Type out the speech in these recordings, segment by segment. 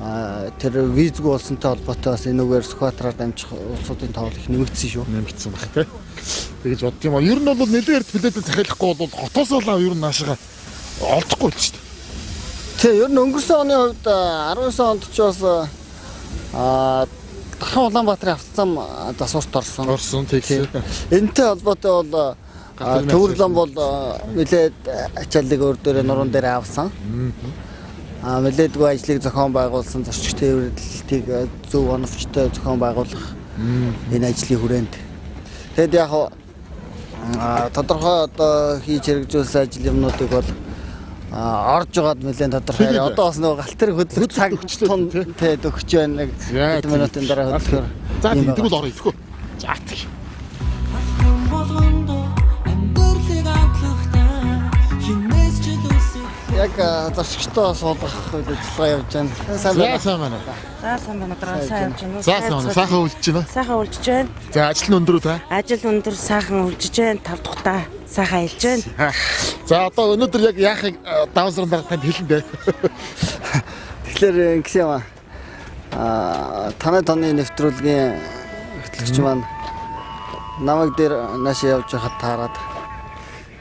Тэр визгүй болсонтой холбоотой бас энүүгээр Сүхбаатараар дамжих улсуудын тоол их нэмэгдсэн шүү. Нэмэгдсэн баг тий. Тэгэж бодд юм аа. Ер нь бол нэлээд эрт билетээ захиалахгүй бол хотоос л ер нь наашаага олдохгүй л шүү дээ. Тий, ер нь өнгөрсөн оны хувьд 19 онд ч бас Дархан Улаанбаатарын автозам засварт орсон. Орсон тэгсэн. Энэтэй холбоотой бол Төмөр зам бол нэлээд ачааллыг өөр дээрээ нуруунд дээр авсан. Нэлээдгүй ажлыг зохион байгуулсан, зорчигч тээвэрлэлтийг зөв оновчтой зохион байгуулах энэ ажлын хүрээнд. Тэгэд яг тодорхой одоо хийж хэрэгжүүлсэн ажил юмнуудыг бол орж байгаад нэлээд тодорхой. Одоо бас нөгөө галт тэрэг хөдлөх цаг тий төгсөж байна, нэг хэдэн минутын дараа хөдлөхөөр. За тэгвэл орё ихгүй. За тэг. Яг зорчигчтой суулгах үйл ажиллагаа явж байна. Сайн байна. Сайн байна. За сайн байна. Сайн явж байна. За сайн байна. Сайхан үлдэж байна. Сайхан үлдэж байна. За ажил нь өндөр үү та? Ажил өндөр, сайхан үлдэж байна. 5 дахьтаа сайхан аялж байна. За одоо өнөөдөр яг яахыг даван дараа танд хэлнэ дээ. Тэгэхээр ингэсэн юм аа. Танай тооны нэвтрүүлгийн хөтлөгч маань намайг дээр наашаа явж байхад таарад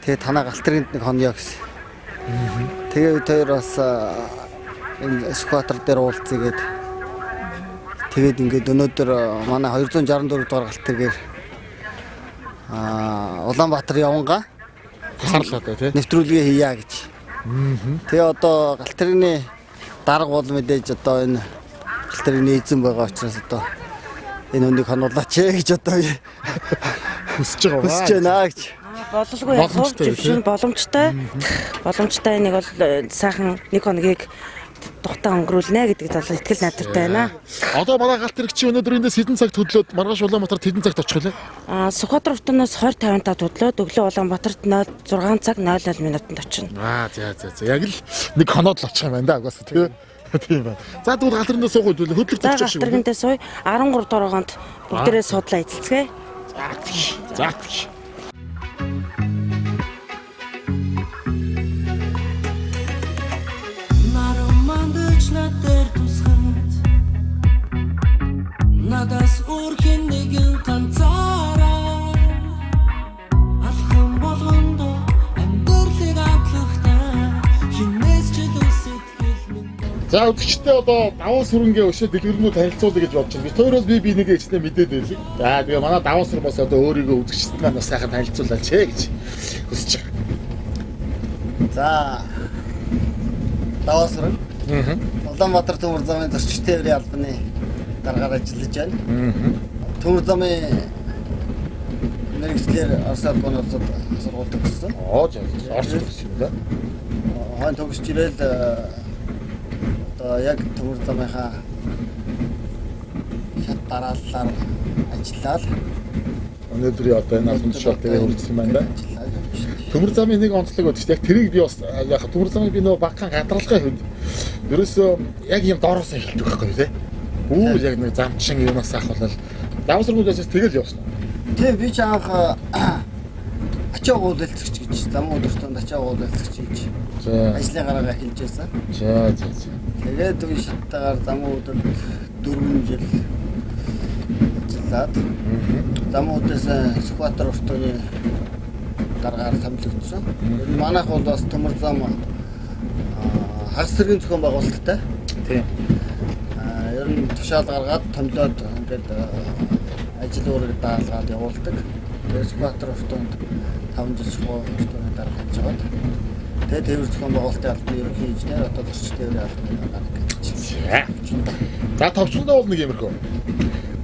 тэгээ танаа галт тэргэнд нэг хоньё гэсэн. Тэгээ бид хоёр бас энэ Сүхбаатар дээр уулзъя гээд тэгээд ингээд өнөөдөр манай 264 дугаар галт тэргээр Улаанбаатар явангаа тасарлаа да тий. Нэвтрүүлгээ хийя гэж. Тэгээ одоо галт тэрэгний дарга бол мэдээж одоо энэ галт тэрэгний эзэн байгаа учраас одоо энэ хүнийг хонуулаач гэж одоо хүсэж байгаа. Хүсэж байна гэж. Бололгүй хувь жившин боломжтой. Боломжтой энийг бол сайхан нэг хоногийг тухтаа өнгөрүүлнэ гэдэг талаар итгэл найдвартай байна. Одоо манай галт тэрэгч өнөөдөр эндээс хэдэн цагт хөдлөөд маргааш Улаанбаатарт хэдэн цагт очих вэ? Сүхбаатар хотноос 20:55 хөдлөөд өглөө Улаанбаатарт 06 цаг 00 минутанд очино. За за за. Яг л нэг хоноод л очих юм байна да угаасаа тий. Тийм байна. За тэгвэл галт тэргэндээ суух үү? Хөдлөх төгсчих шиг. Галт тэргэндээ сууя. 13 дугаар онд бүгдээрээ судлаа эзэлцгээе. За тэгш. За тэгш. Надаас өөр хэн нэгэн ганцаараа алхам болгондоо амьдралыг амтлахтаа хинээс ч илүү сэтгэл минь. За үзэгчдээ одоо даваа сүрэнгээ өшөө дэлгэрэнгүй танилцуулъя гэж бодож байна. Би тойроос би бинийгээ ичнэ мэдээд байлээ. За тэгээ манай даваа сүрэн бас одоо өөрийгөө үзэгчдэд маань бас сайхан танилцуулаач гэж хүсэж байгаа. За даваа сүрэн. Улаанбаатар төмөр замын зорчигч тээврийн албаны даргаар ажиллаж байна. Төмөр замын мэргэжлэр Орос албаны улсад сургууль төгссөн. Орос төгссөн юм да. Хойно төгсөж ирээл одоо яг төмөр замынхаа шат дарааллаар ажиллаад өнөөдөр одоо энэ албан тушаалтыг хүртсэн байна да. Төмөр замын нэг онцлог өгдөг чинь яг тэрийг би бас яг төмөр замыг би нөгөө багахан гадралгын хувьд ерөөсөө яг юм доороос эхэлдэг байхгүй тий. Үу яг нэг замчин юмас ахвал даван сүргүүдээс тэгэл явсан. Тийм би ч анх ачаа гуйлцагч гэж замын өдөртөнд ачаа гуйлцагч гэж ажлын гараагаа эхэлж байсан. За за за. Тэгээд үе шаттайгаар замын өдөрт 4 жил ажиллаад замын өдөөс Сүхбаатар өртөөний даргаар томилогдсон. Манайх бол бас төмөр зам хагас тэргийн зохион байгуулалттай. Тийм. Ер нь тушаал гаргаад томилоод ингээд ажил үүрэг даалгаад явуулдаг. Тэгээд Сүхбаатар өртөөнд 5 жил чухал өртөөний дарга хийж байгаад тэгээд тээвэр зохион байгуулалтын албаны ерөнхий инженер одоо зорчигч тээврийн албаны дарга гэж. За товчондоо бол нэг юмэрхүү.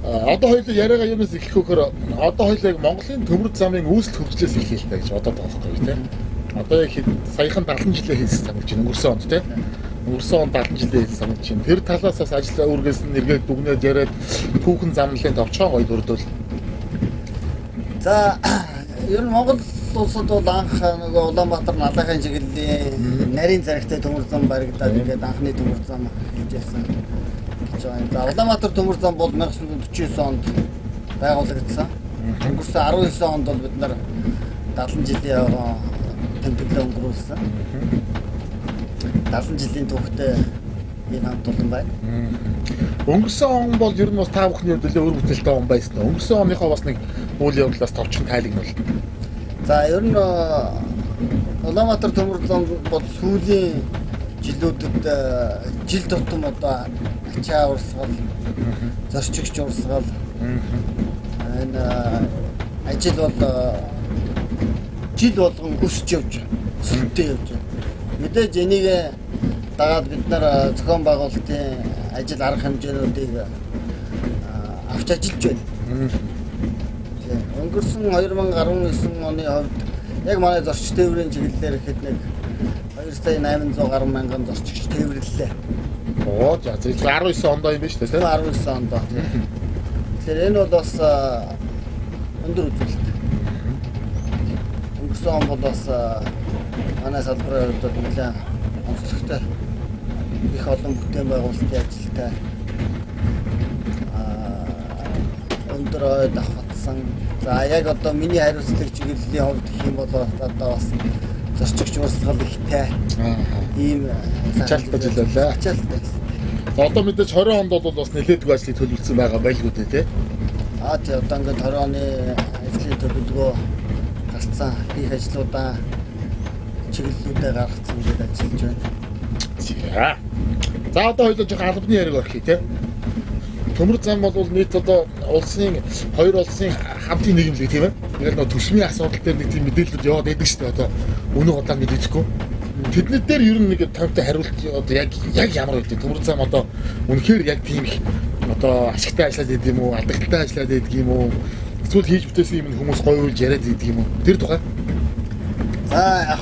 Одоо хоёул яриагаа юунаас эхлэх вөхөр одоо хоёул яг Монголын төмөр замын үүсэл хөгжлөөс эхлэе л та гэж бодоод байгаа байхгүй тий. Одоо яг саяхан 70 жилээ хийсэн санагдаж байна өнгөрсөн онд тий. Өнгөрсөн он 70 жилээ хийсэн санагдаж байна. Тэр талаас бас ажил үүргээс нь эргээд дүгнээд яриад түүхэн замналын товчхон гоё дүрдвэл. За ер нь Монгол улсад бол анх нөгөө Улаанбаатар Налайхын чиглэлийн нарийн зэрэгтэй төмөр зам баригдаад ингээд анхны төмөр зам хийж байсан гэж байгаа юм. За Улаанбаатар төмөр зам бол 1949 онд байгуулагдсан. Өнгөрсөн 19 онд бол бид нар 70 жилийн тэмдэглэл өнгөрүүлсэн. 70 жилийн түүхтэй ийм хамт олон байна. Өнгөрсөн он бол ер нь бас та бүхний хувьд нэлээд өр бүтээлтэй он байсан. Өнгөрсөн оныхоо бас нэг үйл явдлаас товчхон тайлгнуул. За ер нь Улаанбаатар төмөр зам бол сүүлийн жилүүдэд жил тутам одоо ачаа урсгал, зорчигч урсгал, энэ ажил бол жил болгон өсөж явж байна. Өсөлттэй явж байна. Мэдээж энийг дагаад бид нар зохион байгуулалтын ажил арга хэмжээнүүдийг авч ажиллаж байна. Өнгөрсөн 2019 оны хувьд яг манай зорч тээврийн чиглэлээр ихэд нэг 2 сая 800 гаруй мянган зорчигч тээвэрлэлээ. Оо за 19 ондоо юм байна шүү дээ, тийм 19 ондоо. Тэгэхээр энэ бол бас өндөр үзүүлэлт. Өнгөрсөн он бол бас манай салбарын хувьд бол нэлээд онцлогтой их олон бүтээн байгуулалтын ажилтай өндөр ой давхацсан. За яг одоо миний хариуцдаг чиглэлийн хувьд гэх юм бол одоо бас зорчигч урсгал ихтэй. Ийм ачаалттай жил байлаа. Ачаалттай гэсэн. За одоо мэдээж 20 онд бол бас нэлээдгүй ажлыг төлөвлөсөн байгаа байлгүй дээ, тий? Аа тий, одоо ингээд 20 оны ажлын төлөвлөгөө гарцсан, хийх ажлуудаа чиглэлүүдээ гаргацсан гэж ажиллаж байна. За. За одоо хоёулаа жоохон албаны яриаг орхиё, тий? Төмөр зам бол нийт одоо улсын хоёр улсын хамтын нийгэмлэг тийм ээ. Яг нэг төсмийн асуудал дээр нэг тийм мэдээлэлүүд яваад байдаг шүү дээ. Одоо өнөө удаан мэдээгүй. Тэдний дээр ер нь нэг томтой хариулт одоо яг ямар байдгийг төмөр зам одоо үнэхээр яг тийм их одоо ашигтай ажиллаад байдаг юм уу, алдагдaltaй ажиллаад байдаг юм уу? Эсвэл хийж бүтээсэн юм хүмүүс гойруулж яриад байдаг юм уу? Тэр тухай. За яг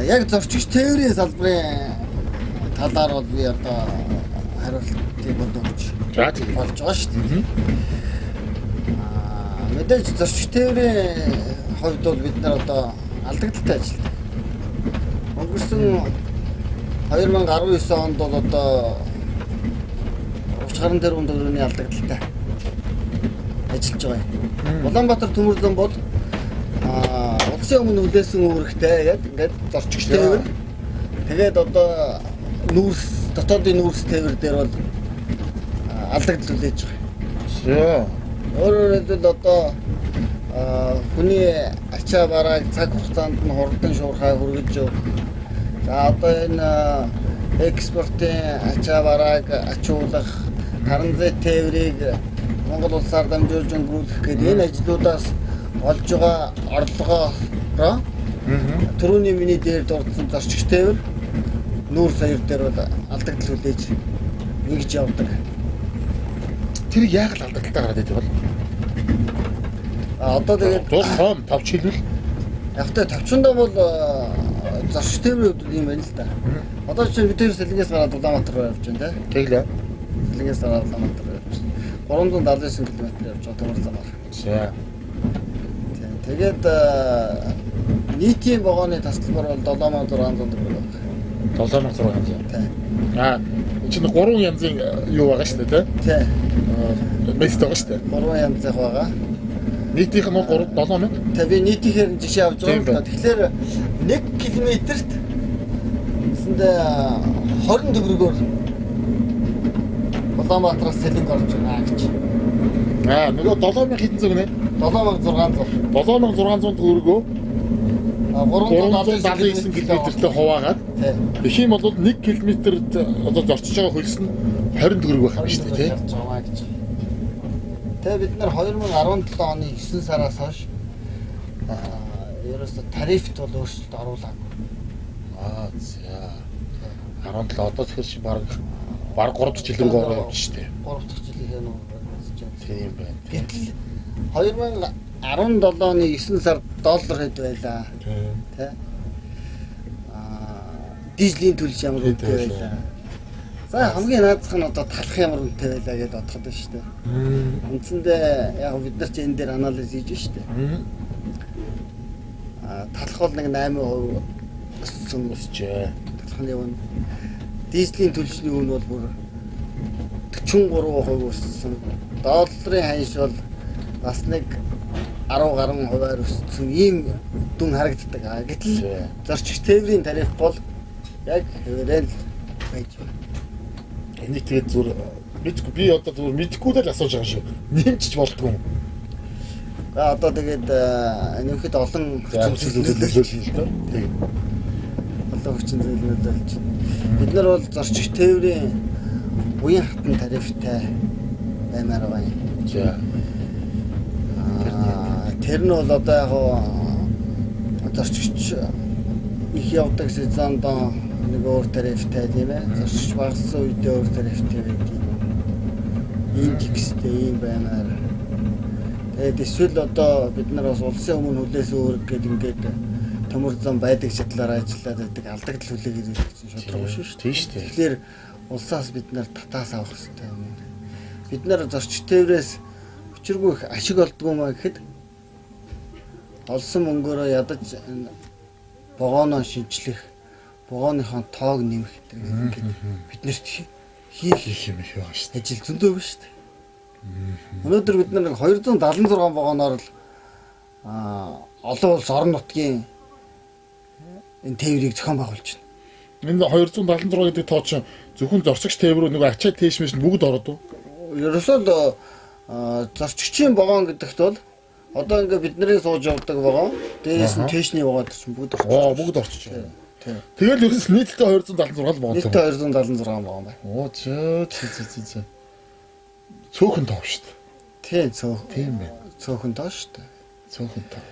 яг зорчигч тээврийн салбарын талаар бол би одоо хариултыг бодож болж байгаа шүү дээ. Мэдээж зорчигч тээврийн хувьд бол бид нар одоо алдагдaltaй ажилладаг. Өнгөрсөн 2019 онд бол одоо 30 гаруй тэрбум төгрөгийн алдагдaltaй ажиллаж байгаа юм. Улаанбаатар төмөр зам бол улсын өмнө хүлээсэн үүрэгтэй яг ингээд зорчигч тээвэр. Тэгээд одоо нүүрс дотоодын нүүрс тээвэр дээр бол алдагдал хүлээж байгаа. За. Өөрөөр хэлбэл одоо хүний ачаа барааг цаг хугацаанд нь хурдан шуурхай хүргэж өгөх. За одоо энэ экспортын ачаа барааг ачуулах, транзит тээврийг Монгол улсаар дамжуулж өнгөрүүлэх гэдэг энэ ажлуудаас олж байгаа орлогоороо түрүүний миний дээр дурдсан зорчигч тээвэр нүүрс хоёр дээр бол алдагдал хүлээж ингэж явдаг. Тэр яг л алдагдaltaй гараад идэв бол. А одоо тэгээд том товч хэлбэл яг тэ товчондоо бол зорчигч тээврийн хувьд юм байна л да. Одоо чинь бид тэр Сэлэнгээс гараад Улаанбаатар руу явж байна те. Тэглээ. Сэлэнгээс гараад Улаанбаатар руу явж байна. 379 км явж байгаа төмөр замаар. За. Тэгээд нийтийн вагоны тасалбар бол 7600 төгрөг байна. 7600. Тий. Аа, энэ чинь гурван янзын юу байгаа шүү дээ, тий? Тий. Мест байгаа шүү дээ. Гурван янзынх байгаа. Нийтийнх нь 3 7000. Тэг би нийтийнхээр нь жишээ авч байгаа юм л да. Тэгэхээр 1 км-т гэсэндээ 20 төгрөгөөр Улаанбаатараас Сэлэнг орж байна гэж. Аа, нөгөө 7000 хэдэн зүг нэ? 7600. 7600 төгрөгөө 379 км-тэй хуваагаад. Тэгэх юм бол 1 км-т одоо зорчиж байгаа хөлс нь 20 төгрөг байх юм шүү дээ, тий? Тэгээ бид нар 2017 оны 9 сараас хойш ерөөсө тарифт бол өөрчлөлт оруулаагүй. Аа, за. 17 одоо тэгэхээр чи баг 3 дахь жил рүү ороо явж шүү дээ. 3 дахь жилийнхээ нөө Тийм байна. Гэтэл 2017 оны 9 сард доллар хэд байлаа. Тэ. Аа, дизелийн төлж ямар үнэтэй байлаа. За хамгийн наазах нь одоо талах ямар үнэтэй байлаа гэж бодоход байна шүү дээ. Үндсэндээ яг бид нар ч энэ дээр анализ хийж шүү дээ. Аа, талах бол нэг 8% өссөн өсжээ. Талхны үн. Дизелийн төлжний үн бол бүр 43% өссөн. Долларын ханш бол бас нэг 10 гаруй хувиар өссөн ийм дүн харагддаг. Гэтэл зорчигч тээврийн тариф бол Яг хэвээрээ л байж байна. Энийг тэгээд зүгээр мэдгүй би одоо зүгээр мэдгүй л асууж байгаа шүү. Нэмчиж болдгоо. Одоо тэгээд нэмэхэд олон хүчин зүйлүүд нөлөөлнө л доо. Тэгээд олон хүчин зүйл нөлөөлж. Бид нар бол зорчих тээврийн уян хатан тарифтай баймаар байгаа юм. За. Тэр нь бол одоо яг зорчигч их явдаг сезонд нэг өөр тарифтай тийм ээ. Зорчигч багассан үедээ өөр тарифтай байдаг юм. Индекстэй юм баймаар. Тэгээд эсвэл одоо бид нар бас улсын өмнө хүлээсэн үүрэг гэдэг ингээд төмөр зам байдаг чадлаар ажиллаад байдаг алдагдал хүлээгээд байдаг чинь шударга биш шүү дээ. Тийм шүү дээ. Тэгэхээр улсаас бид нар татаас авах хэрэгтэй юм. Бид нар зорчигч тээврээс учиргүй их ашиг олдгоо маа гэхэд олсон мөнгөөрөө ядаж вагоноо шинчлэх, вагоныхон тоог нэмэх гэдэг ингээд биднэрт хийх юм их байгаа шүү дээ. Ажил зөндөө байна шүү дээ. Өнөөдөр бид нар 276 вагоноор л олон улс орон нутгийн энэ тээврийг зохион байгуулж байна. Энэ 276 гэдэг тоо чинь зөвхөн зорчигч тээврүү нэг ачаа тээшмэш нь бүгд ороод уу? Ерөөсөө л зорчигчийн вагон гэдэгт бол одоо ингээ бидний сууж явдаг вагон, дээрээс нь тээшний вагон чинь бүгд орчих. Оо, бүгд орчих. Тэгэл ерөөс нийтдээ 276 л вагон. Нийтдээ 276 вагон байна. Оо, зөө зөө зөө зөө. Цөөхөн тоо шүү дээ. Тийм цөөхөн. Тийм байна. Цөөхөн тоо шүү дээ. Цөөхөн тоо.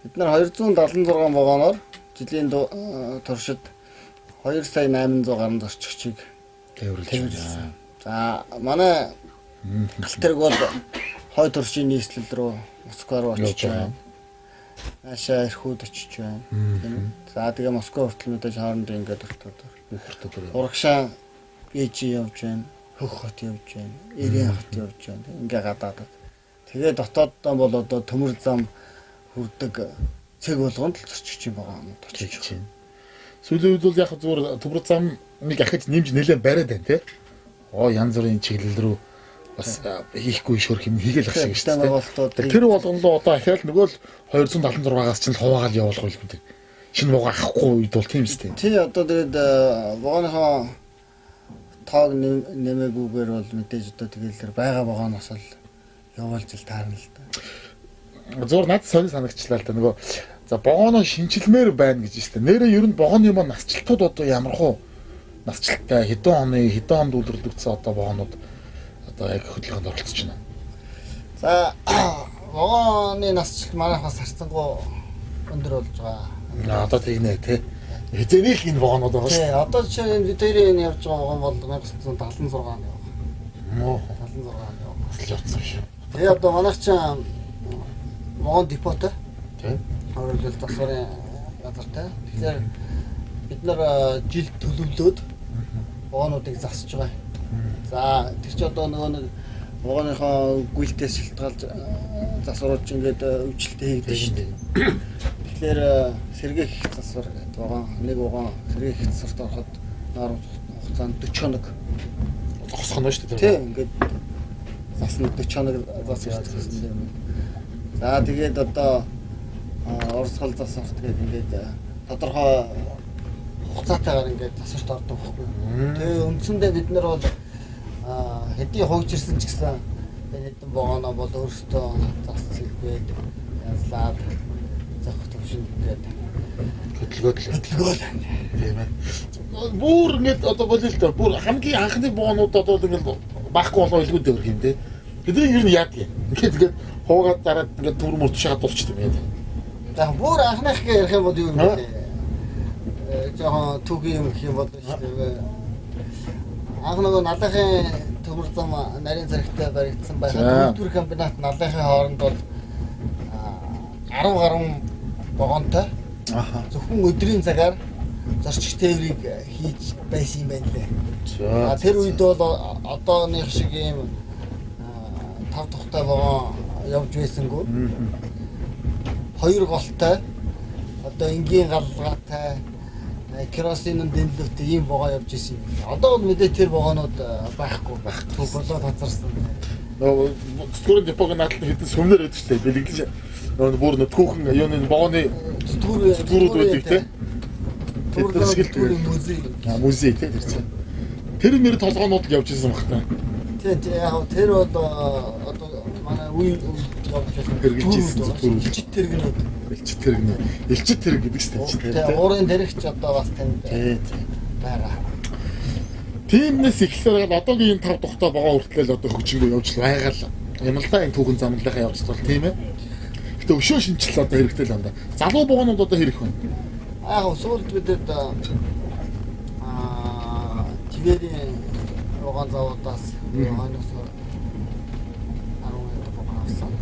Бид нар 276 вагоноор жилийн туршид 2 сая 800 гаруй зорчигчийг тээвэрлж байна. За манай галт тэрэг бол хой туршийн нийслэл рүү Москва руу очиж байна. Наашаа эрхүүд очиж байна. Тийм ээ. За тэгээ Москва хүртэл мэдээж хоорондоо ингээд өртөд. Урагшаа Бээжин явж байна. Хөх хот явж байна. Эрийн хот явж байна. Ингээ гадаадад. Тэгээ дотооддоо бол одоо төмөр зам хүрдэг цэг болгонд л зорчигч юм байгаа юм очиж байна. Сүүлийн үед бол яг зүгээр төмөр замыг ахиж нэмж нэлээд бариад байна тий. Оо янз бүрийн чиглэл рүү бас хийхгүй шөрх юм хийгээл ах шиг шүү дээ. Тэр болгонлоо одоо ахаал нөгөө л 276-аас чинь л хуваагаал явуулах байлгүй дээ. Шинэ вагон авахгүй үед бол тийм үстэй. Тий одоо тэгээд вагоныхоо тоог нэмээгүйгээр бол мэдээж одоо тэгэл тэр байгаа вагоноос л явуулж л таарна л да. Зур над сонь санагчлаа л да нөгөө за вагоноо шинчилмээр байна гэж шүү дээ. Нэрээ ер нь вагоны юм насжилтууд одоо ямар хуу насжилттай хэдэн оны хэдэн онд үйлдвэрлэгдсэн одоо вагонууд одоо яг хөдөлгөөнд оролцож байна. За вагоны насжилт манайхаас харьцангуй өндөр болж байгаа. Одоо тэгнэ тий. Хэзээний л энэ вагонууд байгаа шүү. Тий, одоо жишээ нь бид хоёрын энэ явж байгаа вагон бол 1976 оны вагон. Муу 76 оны вагон. Бас л явцсан шүү. Тэгээ одоо манайх чинь вагон депотой. Тий. Өөрөөр хэлбэл засварын газартай. Тэгэхээр бид нар жил төлөвлөөд вагонуудыг засаж байгаа. За тэр чи одоо нөгөө нэг вагоныхоо гүйлтээс шалтгаалж засварууд чи ингээд өвчлөлтөө хийгдэн шүү дээ. Тэгэхээр сэргээх засвар гэдэг вагон нэг вагон сэргээх засварт ороход норм хугацаанд 40 хоног зогсох нь шүү дээ. Тийм ингээд засна 40 хоног засах гэсэн юм. За тэгээд одоо урсгал засварт гэдэг ингээд тодорхой хугацаатайгаар ингээд засварт ордог байхгүй. Тэгээ үндсэндээ бид нар бол хэдий хугчирсан ч гэсэн хэдэн вагоноо бол өөрсдөө зас цэлбээд янзлаад зохих төвшөнд ингээд хөдөлгөөд тийм ээ. Бүр ингээд одоо болио л доо. Бүр хамгийн анхны вагонууд одоо ингээд байхгүй болоо илгүүд дөрөх юм те. Тэдний ер нь яадаг юм. Ингээд ингээд хуугаад дараад ингээд түр мөр тушаад дуусчих юм яа. За бүр анхных гэ ярих юм бол юу юм бэ? Жохон түүхийн юм гэх юм бол шүү дээ. Анх нөгөө налахын төмөр зам нарийн зэрэгтэй баригдсан байхад үйлдвэр комбинат налахын хооронд бол 10 гаруй вагонтой. Зөвхөн өдрийн цагаар зорчих тээврийг хийж байсан юм байна лээ. За тэр үед бол одооных шиг ийм тав тухтай вагон явж байсангүй. Хоёр голтой одоо энгийн галгаатай керосин дэнлэвтэй ийм вагон явж исэн юм. Одоо бол мэдээ тэр вагонууд байхгүй байхгүй болоод хазарсан. Нөгөө зүтгэрийн депогийн наадтал хэдэн сүмнэр өгдөг шүү дээ. Бэлэглэж нөгөө бүр нөтгүүхэн юуны вагоны зүтгэрүүд байдаг те. Тэр шиг л түмэр музей. А музей тий тэр чинь. Тэр нэр толгоонууд л явж исэн баг та. Тийм тийм яг тэр бол одоо манай үе явж байсан. Хэрэгжилж исэн зүтгүүр. Элчит тэргнүүд. Элчит тэрэг. Элчит тэрэг гэдэг чинь тий. Тийм уурын дэрэгч одоо бас тэнд Тий тий. байгаа. Тиймнээс эхлэхээр л одоогийн энэ тав тухтай богоо хүртэл л одоо хөгжингөө явж л байгаа л юм л да энэ түүхэн замналынхаа явцд бол тийм ээ. Гэтэ өшөө шинжил одоо хэрэгтэй л юм да. Залуу богоонууд одоо хэрэг вэ? Яг сүүлд бидэд Тивэрийн вагон завуудаас хойноос 10 хэд вагон авсан.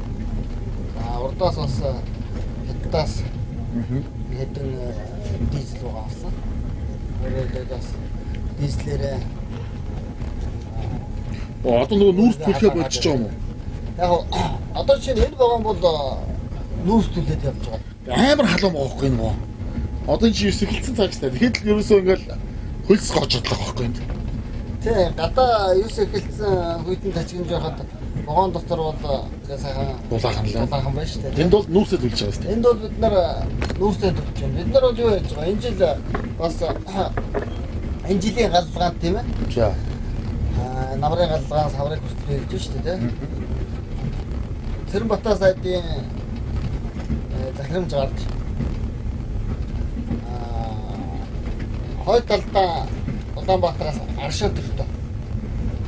За урдаас бас хятадаас хэдэн дизель вагон авсан. Өөрөөр бас дизелээрээ Одоо нөгөө нүүрс түлхээ болчихж байгаа юм уу? Яг одоо жишээ нь энэ вагон бол нүүрс түлхээд явж байгаа. Амар халуун байгаа байхгүй энэ вагон. Одоо энэ чи эхэлсэн цаг шүү дээ. Тэгэхэд л ерөөсөө ингээл хөлс гоож бодлоо байхгүй энд. Тий, гадаа юус эхэлсэн хүйтэн тачигнж байхад вагон дотор бол ингээ сайхан Дулаахан л. дулаахан байна шүү дээ. Энд бол нүүрсээ түлж байгаа шүү дээ. Энд бол бид нар нүүрсээ түлж байна. Бид нар бол юу яаж байгаа? Энэ жил бас энэ жилийн галзгаан тийм ээ. За. Аа, намрын галзгаан саврыг хүртэл хийж шүү дээ, тийм. Цэрэнбатаа сайдын захирамж гарч хойд талдаа Улаанбаатараас Аршин төртөө.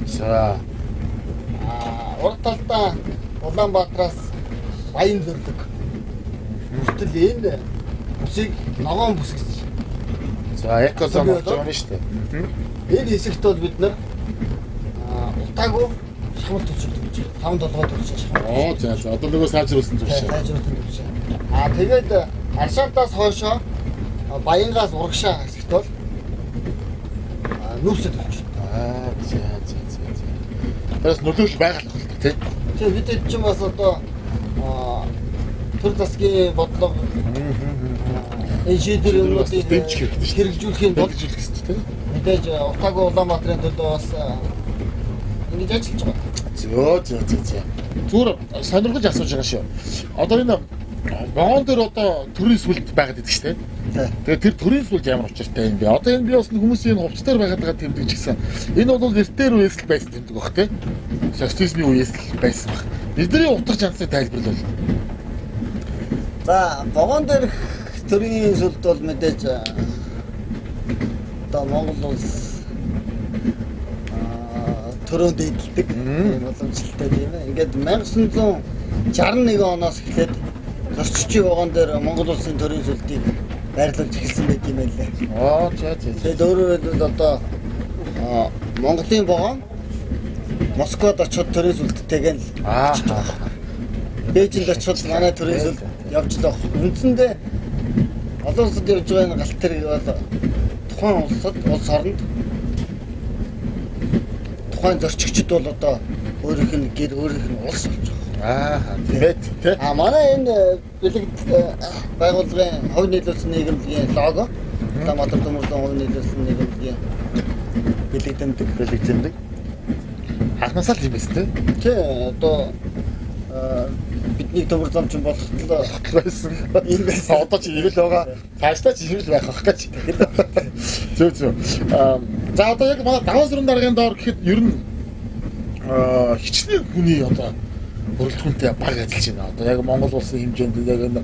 За. Урд талдаа Улаанбаатараас Баян зөрлөг. Хүртэл энэ бүсийг ногоон бүс гэж. За, экозон болж байгаа юм шүү дээ. Энэ хэсэгт бол бид нар утаагүй шахмат түлшиж төлж байна. 5 толгой түлшиж шахмат. Оо за за. Одоо нөгөө сайжруулсан зүйл шүү. Сайжруулсан түлшиж. Тэгээд Аршаантаас хойшоо Баянгаас урагшаа хэсэгт бол нүүрсэд төлж байна. Аа за за за за. Тэрс нөлөөлөл байгаа л байна тий. Тэгээ бид хэд ч бас одоо төр засгийн бодлого энэ шийдвэр юмнуудыг дэмжих хэрэгтэй шүү. Хэрэгжүүлэхийн тулд Дэмжүүлэх хэрэгтэй тий. мэдээж утаагүй Улаанбаатарын төлөө бас ингэж ажиллаж байгаа. Зөө зөө зөө зөө. Зүгээр сонирхож асууж байгаа шүү. Одоо энэ вагон дээр одоо төрийн сүлд байгаад идэг шүү дээ. Тэгээ тэр төрийн сүлд ямар учиртай юм бэ? Одоо энэ би бас хүмүүсийн энэ хувцас дээр байгаад байгаа тэмдэг ч гэсэн энэ бол эртээр үеэс л байсан тэмдэг баг тий. Социализмын үеэс л байсан баг. Бидний утга чанарыг тайлбарлавал. За вагон дээрх төрийн сүлд бол мэдээж одоо Монгол улс төрөөнд эдэлдэг юм боломжтой тийм ээ. Ингээд 1961 оноос эхлээд зорчигчийн вагон дээр Монгол улсын төрийн сүлдийг байрлуулж эхэлсэн байт юм байлээ. Аа за за. Тэгээд өөрөөр хэлбэл одоо Монголын вагон Москвад очиход төрийн сүлдтэйгээ л Аа. Бээжинд очиход манай төрийн сүлд явж л байгаа. Үндсэндээ олон улсад явж байгаа энэ галт тэрэг бол тухайн улсад улс оронд тухайн зорчигчд бол одоо өөрийнх нь гэр өөрийнх нь улс болж байгаа. Аа тийм ээ тий. А манай энэ бэлэг байгууллагын хувь нийлүүлсэн нийгэмлэгийн лого Улаанбаатар төмөр зам хувь нийлүүлсэн нийгэмлэгийн бэлэг тэмдэг. Бэлэг тэмдэг. Анхнаасаа л юм байсан тий. Тий одоо бидний төмөр зам чинь болоход л байсан. Ийм байсан. Одоо чи ийм л байгаа. Цаашдаа чи ийм л байх байх гэж. Зөв зөв. За одоо яг манай даван сүрэн даргын доор гэхэд ер нь хичнээн хүний одоо бүрэлдэхүүнтэй баг ажиллаж байна. Одоо яг Монгол улсын хэмжээнд яг энэ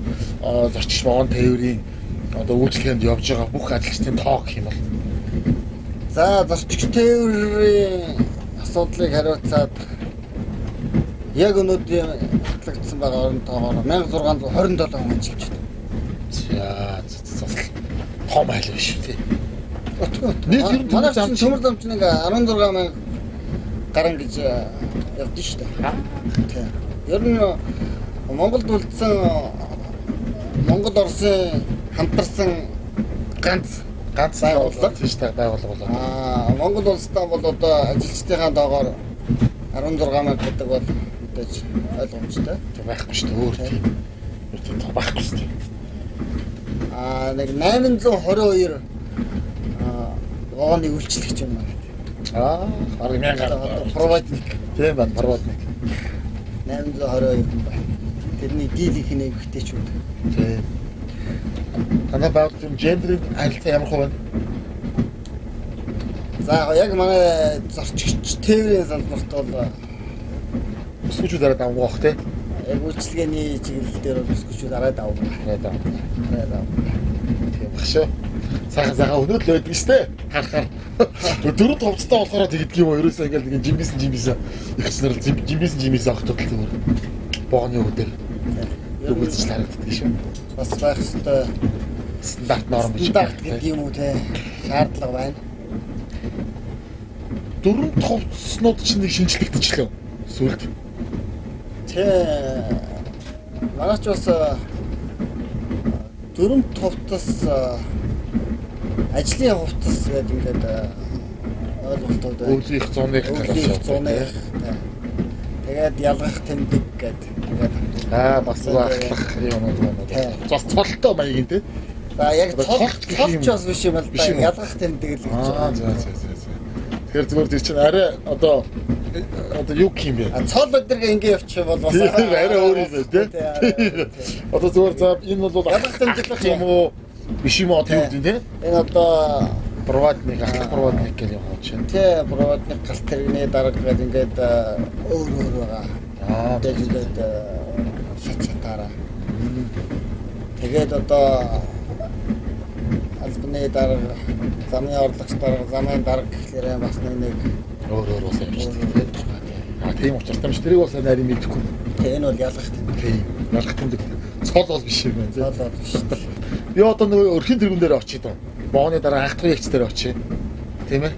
зорчигч вагон тээврийн одоо үйлчилгээнд явж байгаа бүх ажилчдын тоо гэх юм бол. За зорчигч тээврийн асуудлыг хариуцаад яг өнөөдрийн батлагдсан байгаа орон тоогоор 1627 хүн ажиллаж байна. За бас том айл биш үү тий. Отгоо. Нийт ер нь манай төмөр зам төмөр зам чинь ингээ 16 мянга гарan гэж явдсан шүү дээ. Тийм. Ер нь Монголд үлдсэн Монгол Оросын хамтарсан ганц ганц байгууллага тийм шүү дээ байгууллага болоо. Аа Монгол улстай бол одоо ажилчдынхаа доогоор 16 мянга гэдэг бол мэдээж ойлгомжтой. Тийм байхгүй шүү дээ өөр тийм. Өөр тийм тоо байхгүй шүү дээ. Аа нэг 822 вагоныг үйлчлэгч юм байна. Аа бараг 1000 гаруй. Проводник. Тийм байна проводник. 822 хүн байна. Тэрний дийлийнх нь эмэгтэйчүүд. Тийм. Танай байгууллагын гендерийн харилцаа ямар хөө байна? За яг манай зорчигч тээврийн салбарт бол Өсгөчүүд арай давгүй бах тий. яг үйлчилгээний чиглэл дээр бол өсгөчүүд арай давгүй. Арай давгүй. Арай давгүй. Тийм баг шүү. Сайхан сайхан өнөр л байдаг штэ. Харахаар. Дөрөв товцтой болохоор тэгдэг юм уу? Ерөөсөө ингээл нэг жимбисэн жимбисэн ихснэр жимбисэн жимбисэн охтод л зүгээр. Богоны өдөр үзэж харагддаг шүү. Бас байх ёстой Стандарт норм гэж. стандарт гэдэг юм уу те шаардлага байна. Дөрөв товцснууд чинь нэг шинжлэгдчихлээ. Сүлд. Тэ манайч бас дөрөв хувцас ажлын хувцас гэдэг ингээд ойлголтууд байна. Өвлийнх зуных талаас Өвлийнх явдаг, зуных. тий. Тэгээд ялгах тэмдэг гэдэг. Тэгээд Аа бас ахлах юм уу. Тий. Бас цолтой маягийн тий. За яг Одоо цол цолт гэх юм цолч бас биш юм л Биш да. юм уу? Ялгах тэмдэг л гэж Аа байгаа. за за за за. Тэгэхээр зүгээр тэр чинь арай одоо одоо юу гэх юм бэ? А цол өдргөө ингэ явчих бол бас Тийм арай өөр юм байна тий. Тий, арай өөр, тий. Одоо зүгээр за энэ бол Ялгах тэмдэг ахлах юм уу? Биш юм уу одоо юу гэдэг тий? Энэ одоо Проводник, ахлах проводник гэх юм уу чинь. тий проводник галт тэрэгний дарга гэдэг ингээд өөр өөр байгаа. Аа Тэгээд ингээд шат шатаараа. Тэгээд одоо албаны дарга, замын орлогч дарга, замын дарга гэхлээрээ бас нэг нэг өөр өөр бас явчихдаг өөр тий. өөр байгаа, тий. А тийм учиртай юм чи тэрийг бас нарийн мэдэхгүй. Тий, энэ бол ялгах тэмдэг. Тийм. Ялгах тэмдэг. Цол бол биш юм байна тий. Цол бол биш. Би одоо нөгөө өрхийн тэргүүн дээр очие доо. Богоны дараа анхдагын эгч дээр очие. Тийм ээ?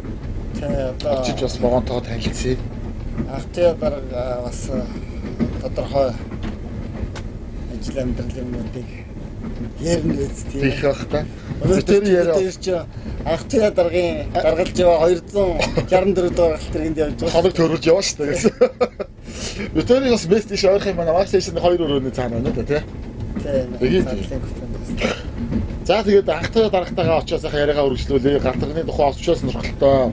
Тий, одоо Очиж бас богонтойгоо танилцъя. анхны дарга бас тодорхой ажил амьдрал юмнуудыг ярина биз тий. Тийх байх та. Өнөөдөр Тэр яриа тэр чи анхны даргын даргалж яваа 264 дугаар галт тэргэнд явж байгаа. хоног төрүүлж яваа шүү дээ гэсэн. Витори бас бест иш ойрох юм байна. Маш иш хоёр өрөөний цаана байна да тий. Тий. Тэгээд- задлын компани. За тэгээд анхтаа дарагтайгаа очиод сайхан яриагаа үргэлжлүүлье. Галтарны тухай очиод сонирхолтой.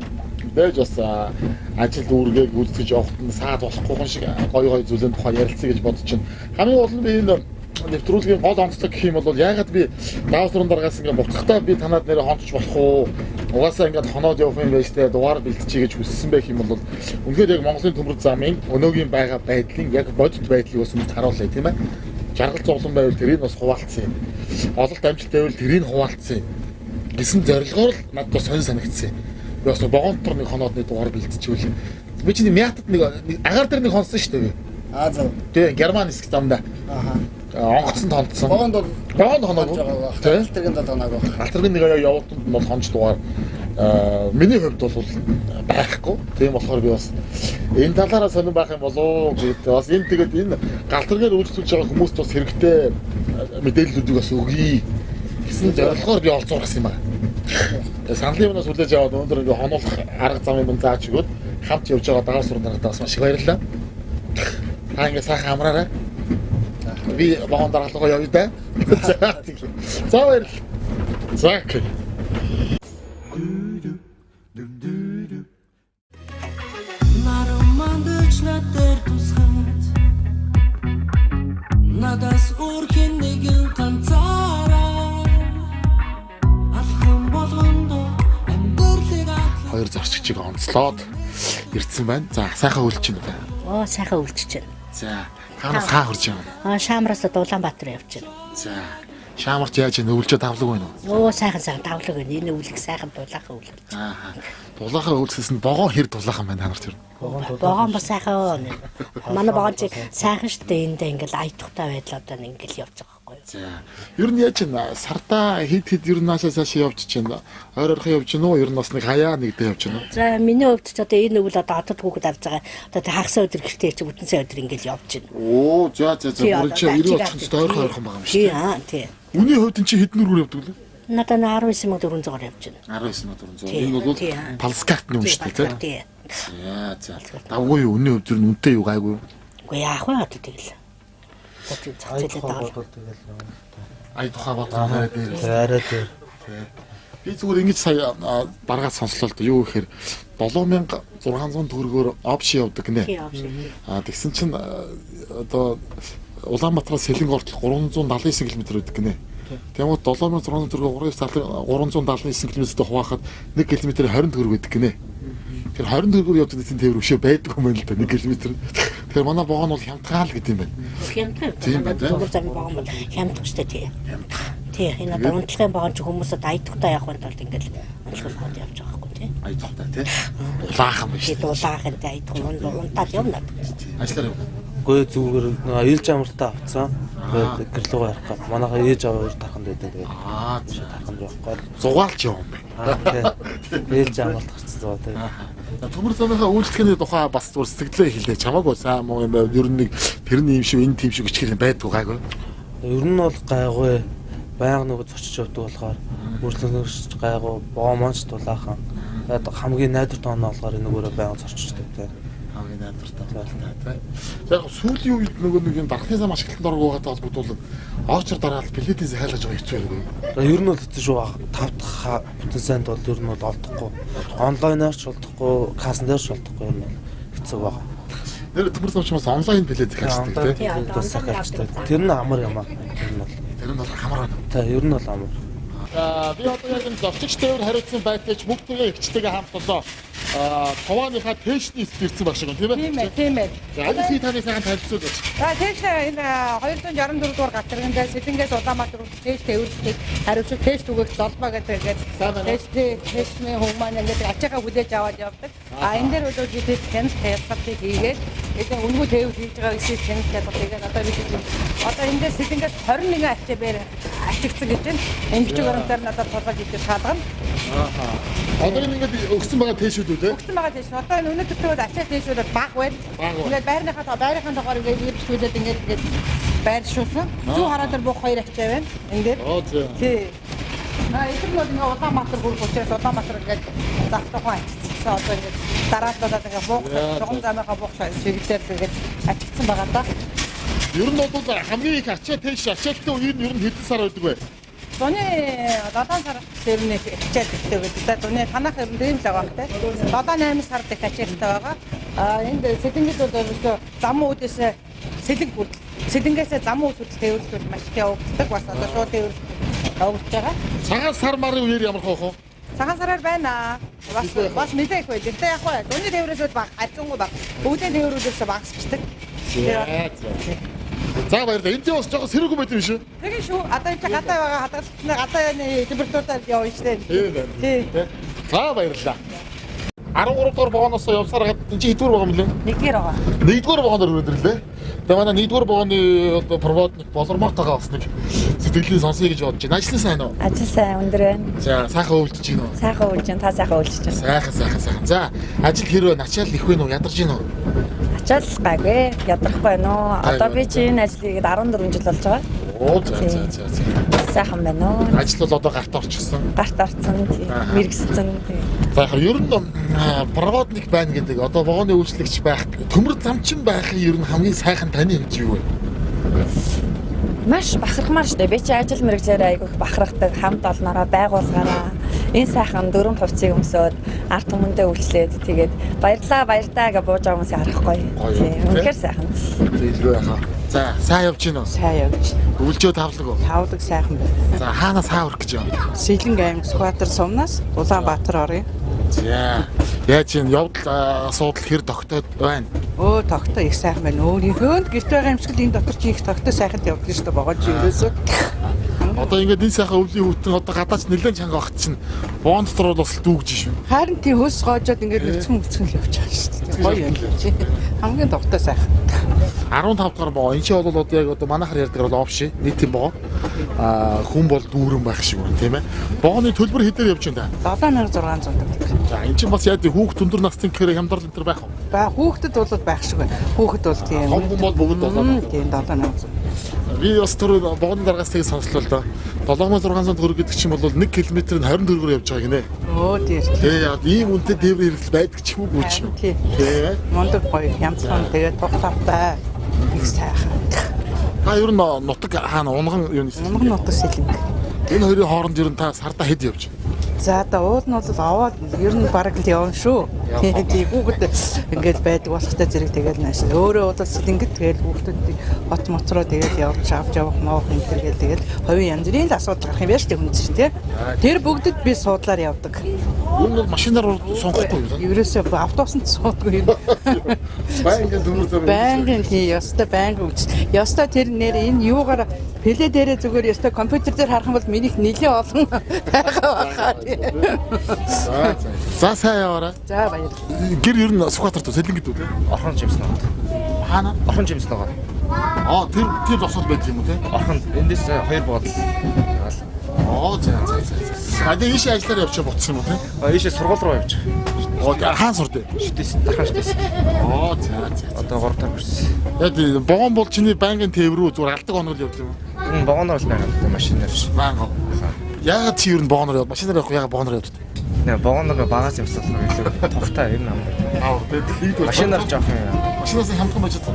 Мэдээж бас ажил үүргээг гүйцэтгэж явахад нь саад болохгүй хүн шиг гоё гоё зүйлийн тухай ярилцъя гэж бодож байна. Хамгийн гол нь би энэ нэвтрүүлгийн гол онцлог гэх юм бол яагаад би даавсрын дараагаас ингээ буцахтаа би танад нэрээ хонцож болох уу? Угаасаа ингээд хоноод явах юм байж тээ дугаар бэлтжиж гэж хүссэн байх юм бол үнэхээр яг Монголын төмөр замын өнөөгийн байгаа байдлын яг бодит байдлыг бас хүмүүст харуулъя тийм ээ. Жаргал зовлон байвал тэрийг бас хуваалцъя. Ололт амжилт байвал тэрийг хуваалцъя гэсэн зорилгоор л надад бас сонь санагдсан. Би бас вагон дотор нэг хоноод нэг дугаар бэлтживэл би чиний Мятад нэг агаар дээр нэг хонсон шүү дээ би. Аа зөв. Тэгээ Герман хэсэг замдаа Аха. онгоцсон тонцсон. Вагонд бол Вагонд хоноогүй. Тий. Тий. Тэргэнд бол хоноогүй. Алтаргын нэг явуултанд нь бол хонж дугаар миний хувьд бол байхгүй. Тийм болохоор би бас энэ талаараа сонирн байх юм болоо гэд бас энэ тэгээд энэ галтаргаар үйлчлүүлж байгаа хүмүүст бас хэрэгтэй мэдээллүүдийг бас өгье гэсэн зорилгоор би олзуурсан юм байна. Тэгээд саналын юмнаас хүлээж аваад өнөөдөр ингээ хонуулах арга замын юм зааж өгөөд хамт явж байгаа дагаа сурн даргатай бас маш их баярлалаа. Та ингээ сайхан амраарай. Би вагон даргалгаа явъя да. За тийм. За баярлалаа. За окей. Наран мандаж над дээр тусгаад Надаас өөр хэн нэгэн ганцаараа Алхам болгондоо амьдралыг адлаа Хоёр зорчигчийг онцлоод ирсэн байна. За сайхан үлч юм байна. Оо сайхан үлдэж байна. За хаанаас хаа хурж юм? Аа Шаамраас одоо Улаанбаатар явж байна. За Шаамарт яаж ийн өвлжөө давлаг байна уу? Оо сайхан сайхан давлаг байна. Энэ өвлөг сайхан дулаахан өвлөг. Аа. Дулаахан өвлөсөөс нь вогон хэр дулаахан байна та нарт ер нь. Вогон бас сайхан. Манай вогон чи сайхан шүү дээ. Эндээ ингээл ая тухтай байдал одоо ингээл явж байгаа байхгүй юу? За. Ер нь яаж ин сартаа хит хит ер нь наашаа цаашаа явж чинь ойр ойрхон явж гин үү? Ер нь бас нэг хаяа нэгдээ явж гин үү? За миний хувьд ч одоо энэ өвөл одоо одод хүүхэд авч байгаа. Одоо тэг хагас өдөр гэртээ чи бүтэн сайн өдөр ингээл явж байна. Оо за за за Тий, бүр одоо чи 90 ачиг очих нь ойрхон ойрхон байгаа юм шүү Тий дээ. аа тий. Үний хувьд эн чи хэдэн нүргээр явдаг лээ? Надад 19400-аар явж байна. 19400. Тий, Энэ бол тий. Палскартны юм шүү дээ тий. Тий. За за. Давгүй юу? Үнийн хувьд ер нь үнэтэй юу гайгүй юу? Үгүй яах вэ одоо тэгэл. Одоо тийм зах зээлээ дагаад. Бодвол тэгэл нэг. Ая тухай бодлоо арай дээр. Арай дээр. Би зүгээр ингэж сая даргаад сонслоо л да. Юу гэхээр 7600 төгрөгөөр опшн явдаг гинэ. Тий явж. А тэгсэн чинь одоо Улаанбаатараас Сэлэнг ортол 379 км байдаг гинэ. Тэгмүүд 7600 төгрөгөө 379 км-тэй хуваахад 1 км-ээр 20 төгрөг байдаг гинэ. Тэгэхээр 20 төгрөгөөр явдаг нийтийн тээвэр өшөө байдаг юм байна л да 1 км. Тэгэхээр манай вагон бол хямдхан л гэдэг юм байна. Хямдхан. Тийм байна, тийм. Төмөр замын вагон бол хямдхан шүү дээ тий. Тий, энэ одоо унтлагын вагон чи хүмүүс одоо аятухтай явах тулд ингээл унтлагын вагонд явж байгаа байхгүй тий. Аятухтай тий. Дулаахан биш. Тий, дулаахан тий аятух унтаад явна. Ажиллаар явна. Гүй зүгээр нөгөө ээлж амралтаа авцсан. Тэгээд гэрлүүгээ харах гад. Манайхаа ээж аваа хоёр тарханд байдаг. Тэгээд Аа за. тарханд явах гол. Зугаалч явсан байна. Аа тий. Ээлж амралт гарцсан заа тий. За, Төмөр замынхаа үйлчлэгээний тухай бас зүр сэтгэлдээ хэлээ. Чамаагүй сайн муу юм байв. Ер нь нэг тэр нь юм шиг энэ тийм шиг өчгөр юм байдгүй гайгүй. Ер нь бол гайгүй. Баян нөгөө зочиж явдаг болохоор үйлчлэгч гайгүй, боо маань ч дулаахан. Тэгээд хамгийн найдвар тооноо болохоор энэгээрээ баян зорчиж тавьтай. Хамгийн найдвартай байна. За яг сүүлийн үед нөгөө нэг юм дархны зам ашиглалтанд орох байгаатай холбогдуулаад очор дараал билетээс хайлгаж байгаа хэцүү байдаг. Ер нь бол хэцүү шүү. Тав дахь бүтэн сайнд бол ер нь бол олдохгүй. Онлайнаар ч олдохгүй, кассан дээр ч олдохгүй ер нь бол хэцүү байгаа. Нэр төмөр зам ч бас онлайн билет захиалцдаг тий. Тий, одоо бас онлайн захиалцдаг. авдаг. Тэр нь амар юм аа. Тэр нь бол Тэр нь бол амар байна. Та ер нь бол амар. Би одоо яг энэ зочигч тээвэр хариуцсан байдгийч бүгдээ эгчтэйгээ хамт болоо цувааныхаа тээшний эсэлт ирсэн баг шиг байна тийм ээ. Тийм ээ, тийм ээ. За аль хэсгийг таны сайхан танилцуулаач. За тэгш энэ 264 дугаар галт тэргэндээ Сэлэнгээс Улаанбаатар хүртэл тээш тээвэрлэлтийг хариуцах тээш түгээх золбоо гэдэг ингээд Сайн байна уу? тээш тээшний хүн маань ингээд ачаагаа хүлээж аваад явдаг. А энэ дээр бол бид хэд хяналт хязгаарлалтыг хийгээд энэ үнэгүй тээвэр хийж байгаа эсийг хяналт хязгаарлалт хийгээд одоо бид одоо энэ дээр Сэлэнгээс 21 ачаа бээр ачигдсан гэж байна. Энэ бичиг баримтаар надад тулгаж идэх шалгана. Одоо энэ ингээд өгсөн байгаа тээшүүд үү те? Өгсөн байгаа тийш. Одоо энэ өнөөдөр бол ачаа тийш бол баг байна. Бага байна. Ингээд байрныхаа тоо байрныхаа тоогоор ингээд ирчүүлээд ингээд ингээд байршуулсан. Зүү хараа дээр буух хоёр ачаа байна. Энэ дээр. Оо зөө. Тий. А энэ нь бол ингээд Улаанбаатар бүрх учраас Улаанбаатар ингээд зах тухайн ачигдсан. Одоо ингээд дараалалаад ингээд буух чугам замынхаа буух чиглэлээр ингээд ачигдсан байгаа даа. Ер нь бол хамгийн их ачаа тээш ачаалтын үеэр нь ер нь хэдэн сар байдаг вэ? Зуны 7 сар дээр нэг хичээл өгдөг гэдэг. За зуны танах ер нь тийм л байгаа бах те. 7 8 сард их хичээлтэй байгаа. А энд Сэлэнгэд бол ерөөсөө зам үүдээс Сэлэнг хүртэл Сэлэнгээсээ зам үүд хүртэл тээвэрлэл маш их явагддаг. Бас одоо шууд тээвэрлэл явагдаж байгаа. Цагаан сар марын үеэр ямар хоох вэ? Цагаан сараар байна. Бас бас нэлээ их байл. Гэтэ яг хаа зуны тээврээс бол баг хальцсангүй баг. Өвлийн тээврүүдээс багасчдаг. За за. За баярлалаа. Энд чинь бас жоохон сэрүүхэн байт юм шүү. Тэгээ шүү. Одоо энэ чинь гадаа байгаа хадгалалтны гадааны температураар явна шүү дээ. Тийм байна. Тий. За баярлалаа. 13 дугаар вагоноос явсаар хагаад энэ чинь хэдвэр вагон блэ? Нэгдүгээр байгаа. Нэгдүгээр вагоноор өрөөд ирлээ. Тэгээ манай нэгдүгээр вагоны одоо проводник болормоотойгоо бас нэг сэтгэлийн сонсъё гэж бодож байна. Ажил сайн уу? Ажил сайн өндөр байна. За сайхан өвлөж гин үү? Сайхан үйлж байна. Та сайхан үйлж байна. Сайхан сайхан сайхан. За ажил хэрвээ начаал их вэ нү? Ядарч гин үү? Ачаал гайгүй. Ядрахгүй байна уу? Одоо Гайгүй. би чи энэ ажлыг хийгээд 14 жил болж байгаа. Оо за за за за. Сайхан байна уу? Ажил бол одоо гарт орчихсон. Гарт орцсон, тий. Ааха. Мэргэссэн. Тий. За яг ер нь проводник байна гэдэг одоо вагоны үйлчлэгч байх төмөр замчин байхын ер нь хамгийн сайхан таны хэмжээ юу вэ? Маш бахархмаар штэ. Би чи ажил мэргэжлээр айгүйх бахархдаг. Хамт олноороо байгуулгаараа энэ сайхан дөрвөн хувцсыг өмсөөд ард түмэндээ үйлчлээд тэгээд баярлаа баяртаа гэж бууж байгаа хүмүүсийг харах гоё. Гоё Тий. юм, тий? Үнэхээр сайхан. Зээлгүй яхаа. За сайн явж гин үү? Сайн явж. Өвлжөө тавлаг уу? Тавлаг сайхан байна. За хаанаас хаа хүрэх гэж байна? Сэлэнг аймаг Сүхбаатар сумнаас Улаанбаатар орё. За яаж юм явдал асуудал хэр тогтоод байна? Өө тогтоо их сайхан байна. Өөрийнхөө гэрт байгаа юм шиг л энэ дотор чи их тогтоо сайханд явдаг шүү дээ. Богоон чи ерөөсөө. Одоо ингээд энэ сайхан өвлийн хүүтэн одоо гадаач нэлээд чанга багт чинь боон дотор бол бас дүүгж шүү. Харин тий хөөс гоожоод ингээд нүцгэн нүцгэн л явж байгаа шүү дээ. Гоё юм чи. Хамгийн тогтоо сайхан. 15 дугаар боо. Энэ чинь бол одоо яг одоо манайхаар ярьдаг бол опши нийтийн боо. Аа хүн бол дүүрэн байх шиг байна тийм ээ. Бооны төлбөр хэдээр явж байна та? 7600 төгрөг. За энэ чинь бас яа гэв хүүхд өндөр насны гэхээр хямдрал энэ төр байх уу? Ба хүүхдэд бол байх шиг байна. Хүүхэд бол тийм. Том хүн бол бүгд 7600. Тийм 7600. Би бас түр бооны дараагаас тийг сонслоо л доо. 7600 төгрөг гэдэг чинь бол 1 км-д 20 төгрөгөөр явж байгаа гинэ. Өө тийм. Тэгээ яа ийм үнэтэй дээвэр хэрэглэл байдаг ч юм уу ч юм. Тий. Тэ. Мундаг гоё хямдхан тэгээд тух тавтай. Их сайхан. Та ер нь нутаг хаана унган юу нэсэн? Унган нутаг сэлэнг. Энэ хоёрын хооронд ер нь та сардаа хэд явж байна? За одоо уул нь бол аваад ер нь бараг л явна шүү. Тий, хүүхэд ингээд байдаг болохтой зэрэг тэгэл нааш. Өөрөө бол Сэлэнгэд тэгэл хүүхдүүдийг хот мотроо тэгэл явж авч явах моох энэ төр гэл тэгэл хувийн янз бүрийн л асуудал гарах юм байна шүү дээ хүн чинь тий. Тэр бүгдэд би суудлаар явдаг. Юу нь бол машинаар сонгохгүй юу? Ерөөсөө автобусанд суудгүй юм. Байнгын төмөр зам. Байнгын тий, ёстой байнгын үз. Ёстой тэр нэр энэ юугаар плей дээрээ зүгээр ёстой компьютер дээр харах юм бол минийх нэлээ олон байгаа баха. За за. За сайн яваарай. За баярлалаа. Гэр ер нь Сүхбаатар туу Сэлэнгэд үү те? Орхон жимс ногоо. Хаана? Орхон жимс ногоо. Аа, тэр тэр зогсоол байдаг юм уу те? Орхон эндээс хоёр буудал. Яваал. Аа, за за за. А тэгээ ийшээ ажиллаар явчих буцсан юм уу те? А ийшээ сургууль руу явж. Оо, хаан сурд вэ? Шүтэс, дархан шүтэс. Аа, за за. Одоо 3 дахь курс. Яг вогон бол чиний байнгын тээврүү зүгээр алдаг оног л явд юм уу? Энэ вогоноор л байгаад машинаар биш. Байнга. Яагаад чи ер нь вогоноор явд? Машинаар явахгүй яагаад вогоноор явд? Нэ вогоноор багаас явсан болохоор илүү тухтай юм ам. Аа, тэгээд машинаар жоох юм. Машинаас хямдхан байж чадсан.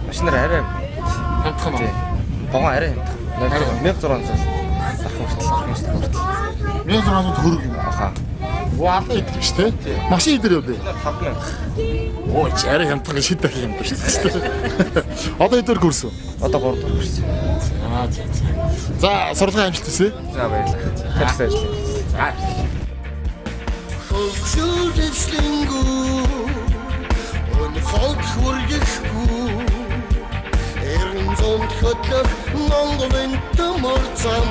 Машинаар арай хямдхан уу? Вогон арай хямдхан. 1600 дархан хүртэл, хүртэл. 1600 төгрөг юм. Аха. Ваа, идэх биш те? Машин идэр явдээ. 5000. Оо, чи арай хямдхан шид дахин хямдхан шүү дээ. Одоо эдгээр курс үү? Одоо 3 дахь курс. За за за. За, сурлагын амжилт хүсье. За баярлалаа. Тэр ажиллая. За. Хөлцөлслэнгүү өн холд хүргэхгүй эрен зунд хөдлөх Монголын төмөр зам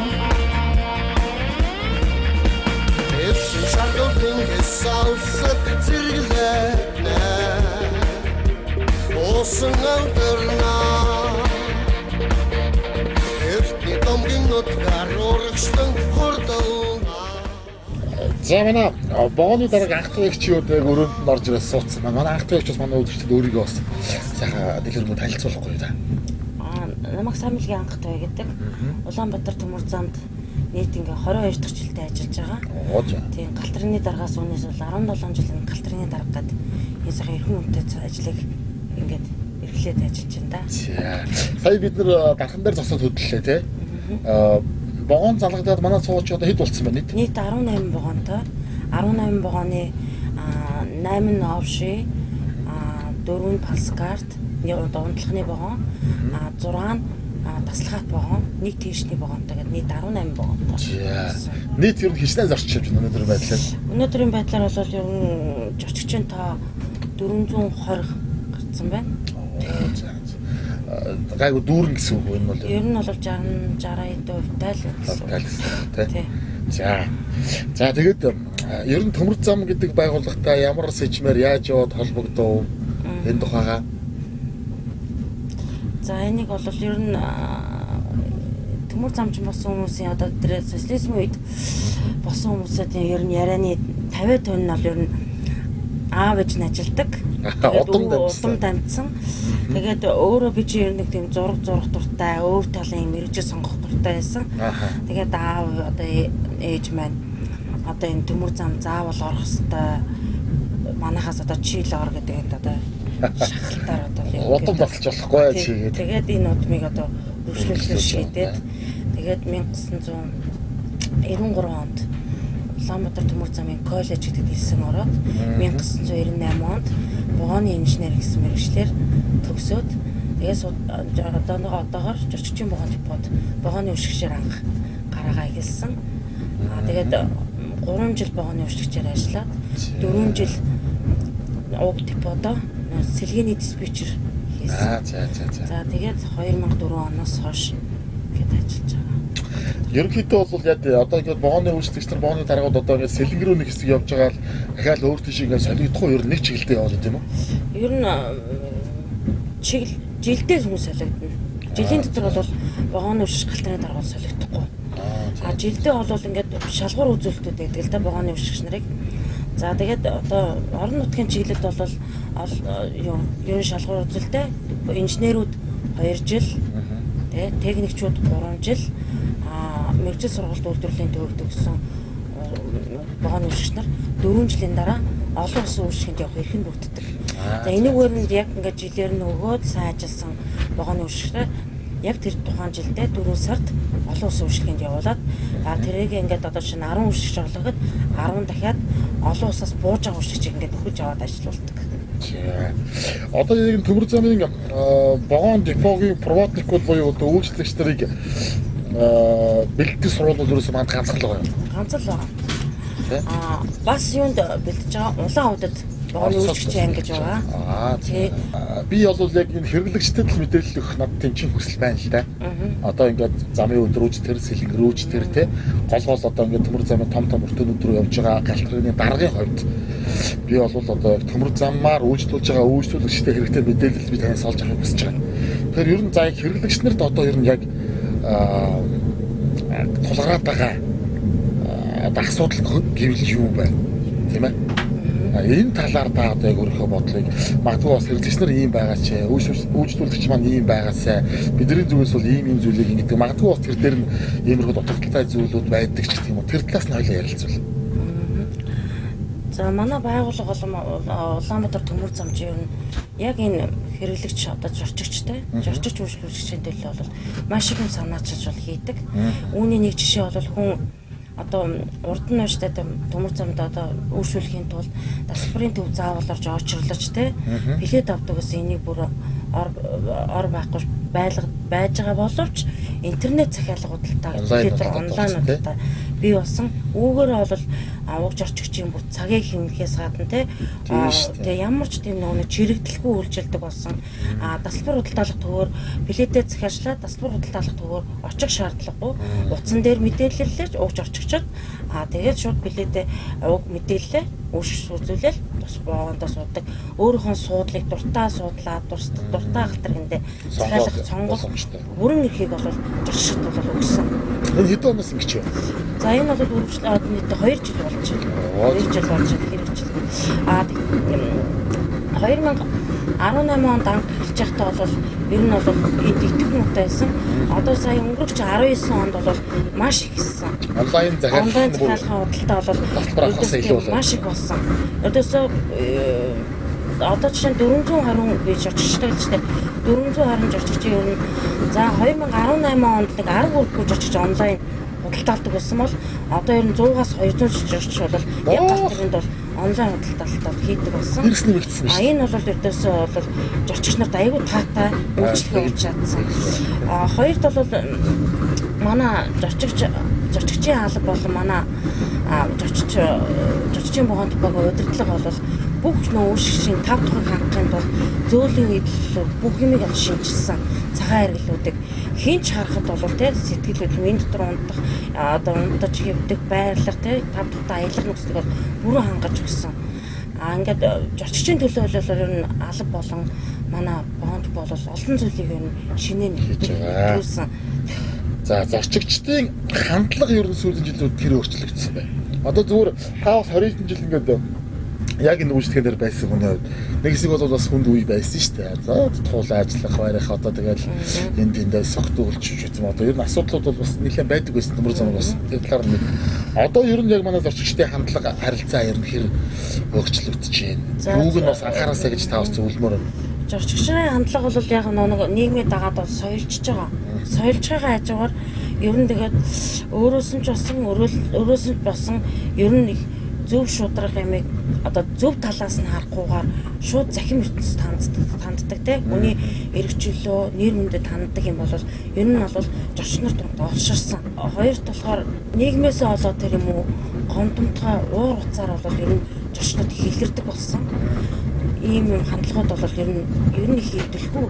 Эвсэн шаргалтын гэсалсад зэрэглэнэ Усан алдарна Эртний домгийн нутгаар урагшлан хурдална. За манай вогоны дарга анх туягч юу яг өрөөнд нь орж ирээ суудсан маань. Манай анх туягч бас манай үзэгчдэд өөрийгөө бас сайхан дэлгэрэнгүй танилцуулахгүй юу та. Аа, намайг Самилгийн анх туя гэдэг. Улаанбаатар төмөр замд нийт ингээ 22 дахь жилдээ ажиллаж байгаа. Оо за. Тийм, галтрын даргаас үүнээс бол 17 жил энэ галтрын дарга гад энэ сайхан эрхэм хүнтэй ажлыг ингээд эрхлээд ажиллаж байна да. За. Сая бид нэр дархан дээр зогсоод хөдлөлээ те. Аа, вогон залгадаад манай сууч одоо хэд болцсон бэ нийт? Нийт 18 вогонтой. 18 вогоны 8 нь овши, 4 нь палскарт, унтлахны вогон, 6 нь тасалгаат вогон, 1 тийшний вогонтой гэдэг нийт 18 вогонтой. За. Нийт ер нь хичнээн зарчиж явж байна өнөөдөр байдлаар. Өнөөдрийн байдлаар бол ер нь жочгчийн тоо 420 гарцсан байна. За. Гайгүй дүүрэн гэсэн үг энэ бол. Ер нь бол 60 60% тал гэсэн. Тэ. За. За тэгээд ер нь төмөр зам гэдэг байгууллагатай ямар сэжмээр яаж яваад холбогдов энэ тухайгаа. За энийг бол ер нь төмөр замчин болсон хүмүүсийн одоо тэр социализмын үед болсон хүмүүсийн ер нь ярианы 50% нь бол ер нь аав ээж нь ажилдаг. Удам дамжсан. Тэгээд өөрөө би чи ер нь нэг тийм зураг зурах дуртай, өөр талын мэргэжил сонгох дуртай байсан. Тэгээд аав одоо ээж маань одоо энэ төмөр зам заавал орох хэвээр манахаас одоо чийл ор гэдэг энд одоо шахалтаар одоо удам баталж болохгүй чи гээд. Тэгээд энэ удмыг одоо өргөжлүүлэхээр шийдээд тэгээд 1993 онд Улаанбаатар төмөр замын коллеж гэдэг хэлсэн ороод 1998 онд вогоны инженер гэсэн мэргэжлээр төгсөөд тэгээс одоогоор жочгчийн вогон депот вогоны өшгчээр анх гараагаа эхэлсэн. Аа тэгээд 3 жил вогоны өшгчээр ажиллаад 4 жил уг деподо сэлгээний диспетчер хийсэн. Аа за за за. За тэгээд 2004 оноос хойш ингээд ажиллаж байгаа. Ерөнхийдөө бол яг одоо ингээд вогоны үйлчлэгч нар вогоны даргууд одоо ингээд сэлэнг рүү нэг хэсэг явж байгаа л дахиад өөр тийш ингээд солигдохгүй ер нь нэг чиглэлдээ яваад байт юм уу? Ер нь чиглэл жилдээ хүмүүс солигдоно. Жилийн дотор бол вогоны үйлчлэгч галтрын дарга бол солигдохгүй. А жилдээ бол ингээд шалгуур үзүүлэлтүүд байдаг л да вогоны үйлчлэгч нарыг. За тэгээд одоо орон нутгийн чиглэлд бол юу ер нь шалгуур үзүүлэлтээ инженерүүд 2 жил, тэ техникчүүд 3 жил, мэргэжил сургалт үйлдвэрлэлийн төвөг төгссөн вогоны үйлчлэгч нар 4 жилийн дараа олон улсын үйлчлэгэнд явах эрх нь бүрддэг. За энэгээр нь яг ингээд жилээр нь өгөөд сайн ажилласан вогоны үйлчлэгчдээ яг тэр тухайн жилдээ 4 сард олон улсын үйлчлэгэнд явуулаад тэрийг ингээд одоо шинэ 10 үйлчлэгч орлогод 10 дахиад олон улсаас бууж байгаа үйлчлэгчийг ингээд нөхөж аваад ажиллаулдаг. Одоо яг төмөр замын вагон депогийн проводникууд буюу одоо үйлчлэгч нарыг бэлтгэх сургууль бол ерөөсөө манд ганцхан л байгаа юм. Ганц л байгаа. Аа бас юунд бэлтэж байгаа? Улаан удад вагоны үйлчлэгч анги гэж байгаа. Аа тий. Би бол яг энэ хэрэглэгчдэд л мэдээлэл өгөх надад тийм чин хүсэл байна л да. Одоо ингээд замын өдрүүж тэр сэлгэрүүж тэр тий гол одоо ингээд төмөр замын том том өртөөнүүд рүү явж байгаа галт тэрэгний даргын хувьд би бол одоо яг төмөр замаар үйлчлүүлж байгаа үйлчлүүлэгчтэй хэрэгтэй мэдээлэл би танаас олж авахыг хүсэж байгаа. Тэгэхээр ер нь за яг хэрэглэгч нарт одоо ер нь яг тулгараад байгаа одоо асуудал гэвэл юу байна тийм ээ? Энэ талаар та одоо яг өөрийнхөө бодлыг магадгүй бас хэрэглэгч нар ийм байгаа ч үйлчлүүлэгч маань ийм байгаасай бидний зүгээс бол ийм ийм зүйлийг ингэдэг магадгүй бас тэр дээр нь иймэрхүү дутагдaltaй зүйлүүд байдаг ч гэх юм уу, тэр талаас нь хоёлаа ярилцвал. За манай байгууллага бол Улаанбаатар төмөр зам чи ер нь яг энэ хэрэглэгч одоо зорчигчтой зорчигч үйлчлүүлэгчийн төлөө бол маш их юм санаачилж бол хийдэг. Үүний нэг жишээ бол хүн одоо урд нь ууштай төмөр замд одоо үйлчлүүлэхийн тулд тасалбарын төв заавал орж очрлож те билет авдаг гэсэн энийг бүр ор байхгүй байлга байж байгаа боловч интернет захиалга худалдаа билет онлайн худалдаа бий болсон. Үүгээр бол уг зорчигчийн бүр цагийг хэмнэхээс гадна те тэгээ ямар ч тийм нөгөө чирэгдэлгүй үйлчилдэг болсон. А тасалбар худалдаалах төвөөр билетээ захиалжлаа, тасалбар худалдаалах төвөөр очих шаардлагагүй. Утсан дээр мэдээлэллэж уг зорчигчид а тэгээд шууд билетээ уг мэдээлэлээ үйлчлэл үзүүлэл тус вагондоо суудаг. Өөрийнхөө суудлыг дуртай суудлаа, дуртай галт тэргэндээ захиалах сонгох бүрэн эрхийг бол зорчигчид бол өгсөн. Энэ хэдэн оноос ингэж вэ? За энэ бол үргэлжлээд нийтдээ 2 жил болж байна. 2 жил болж байна хэрэгжил. А 2018 онд анх эхэлж байхдаа бол ер нь бол энд итгэх нүгтэй байсан. Одоо сая өнгөрөх 19 онд бол маш их ихсэн. Онлайн захиалгын худалдаа бол тасалбар авахаас илүү болсон. Маш их болсон. Ердөөсөө одоо жишээ нь 420 би зорчигчтой гэж байна. 420 зорчигчийн ер нь за 2018 онд нэг 10 хүргэхгүй зорчигч онлайн худалдаалдаг байсан бол одоо ер нь 100-аас 200 зорчигч бол яг галт тэргэнд бол онлайн худалдаалт бол хийдэг болсон. Хэрэгс нэмэгдсэн шүү. А энэ бол ердөөсөө бол зорчигч нарт аягүй таатай үйлчлэгээ өгч чадсан. А хоёрт бол манай зорчигчийн алба болон манай зорчигчийн вагон депогийн удирдлага бол бүх нөө үйлчлэгчийн тав тухайг хангахын тулд зөөлөн эдлэл бүх юмыг бол шинжилсэн. Цагаан хэрэглүүдийг хинч харахад бол тэ сэтгэл хөдлөм энэ дотор унтах одоо унтаж хэвдэх байрлах тэ тав тухтай аялах нөхцөлийг бол бүрэн хангаж өгсөн. А ингээд зорчигчийн төлөө бол ер нь алба болон манай вагон депо бол олон зүйлийг ер нь шинээр хийж байгаа. За зорчигчдын хандлага ер нь сүүлийн жилүүд тэр өөрчлөгдсөн байна. Одоо зүгээр та бас 20 хэдэн жил ингээд яг энэ үйлчлэгээр байсан хүний хувьд нэг хэсэг бол бас хүнд үе байсан шүү дээ. За туулаа ажиллах байрах одоо тэгэл энд тэндээ согт үйлчилж үзсэн. Одоо ер нь асуудлууд бол бас нэлээд байдаг байсан төмөр зам бас тэр талаар нэг. Одоо ер нь яг манай зорчигчдын хандлага харилцаа ер нь хэр өөрчлөгдөж байна. Юуг нь бас анхаараасаа гэж та бас зөвлөмөр байна. Зорчигчдын хандлага бол яг нэг нийгмийн дагаад бол соёлжж байгаа. Соёлж байгаа хажуугаар ер нь тэгээд өөрөөс нь ч болсон өөрөөс нь болсон ер нь их зөв шударга ямиг одоо зөв талаас нь харахгүйгээр шууд захим ертөнцид ханддаг те хүний эрхчлөө нэр хүндэд ханддаг юм бол ер нь бол зорчигч нар дунд олширсан. Хоёрт болохоор нийгмээсээ олоод тэр юм уу гомдомтгой уур уцаар бол ер нь зорчигчдод хилэрдэг болсон. Ийм юм хандлагууд бол ер нь их хэвдэлгүй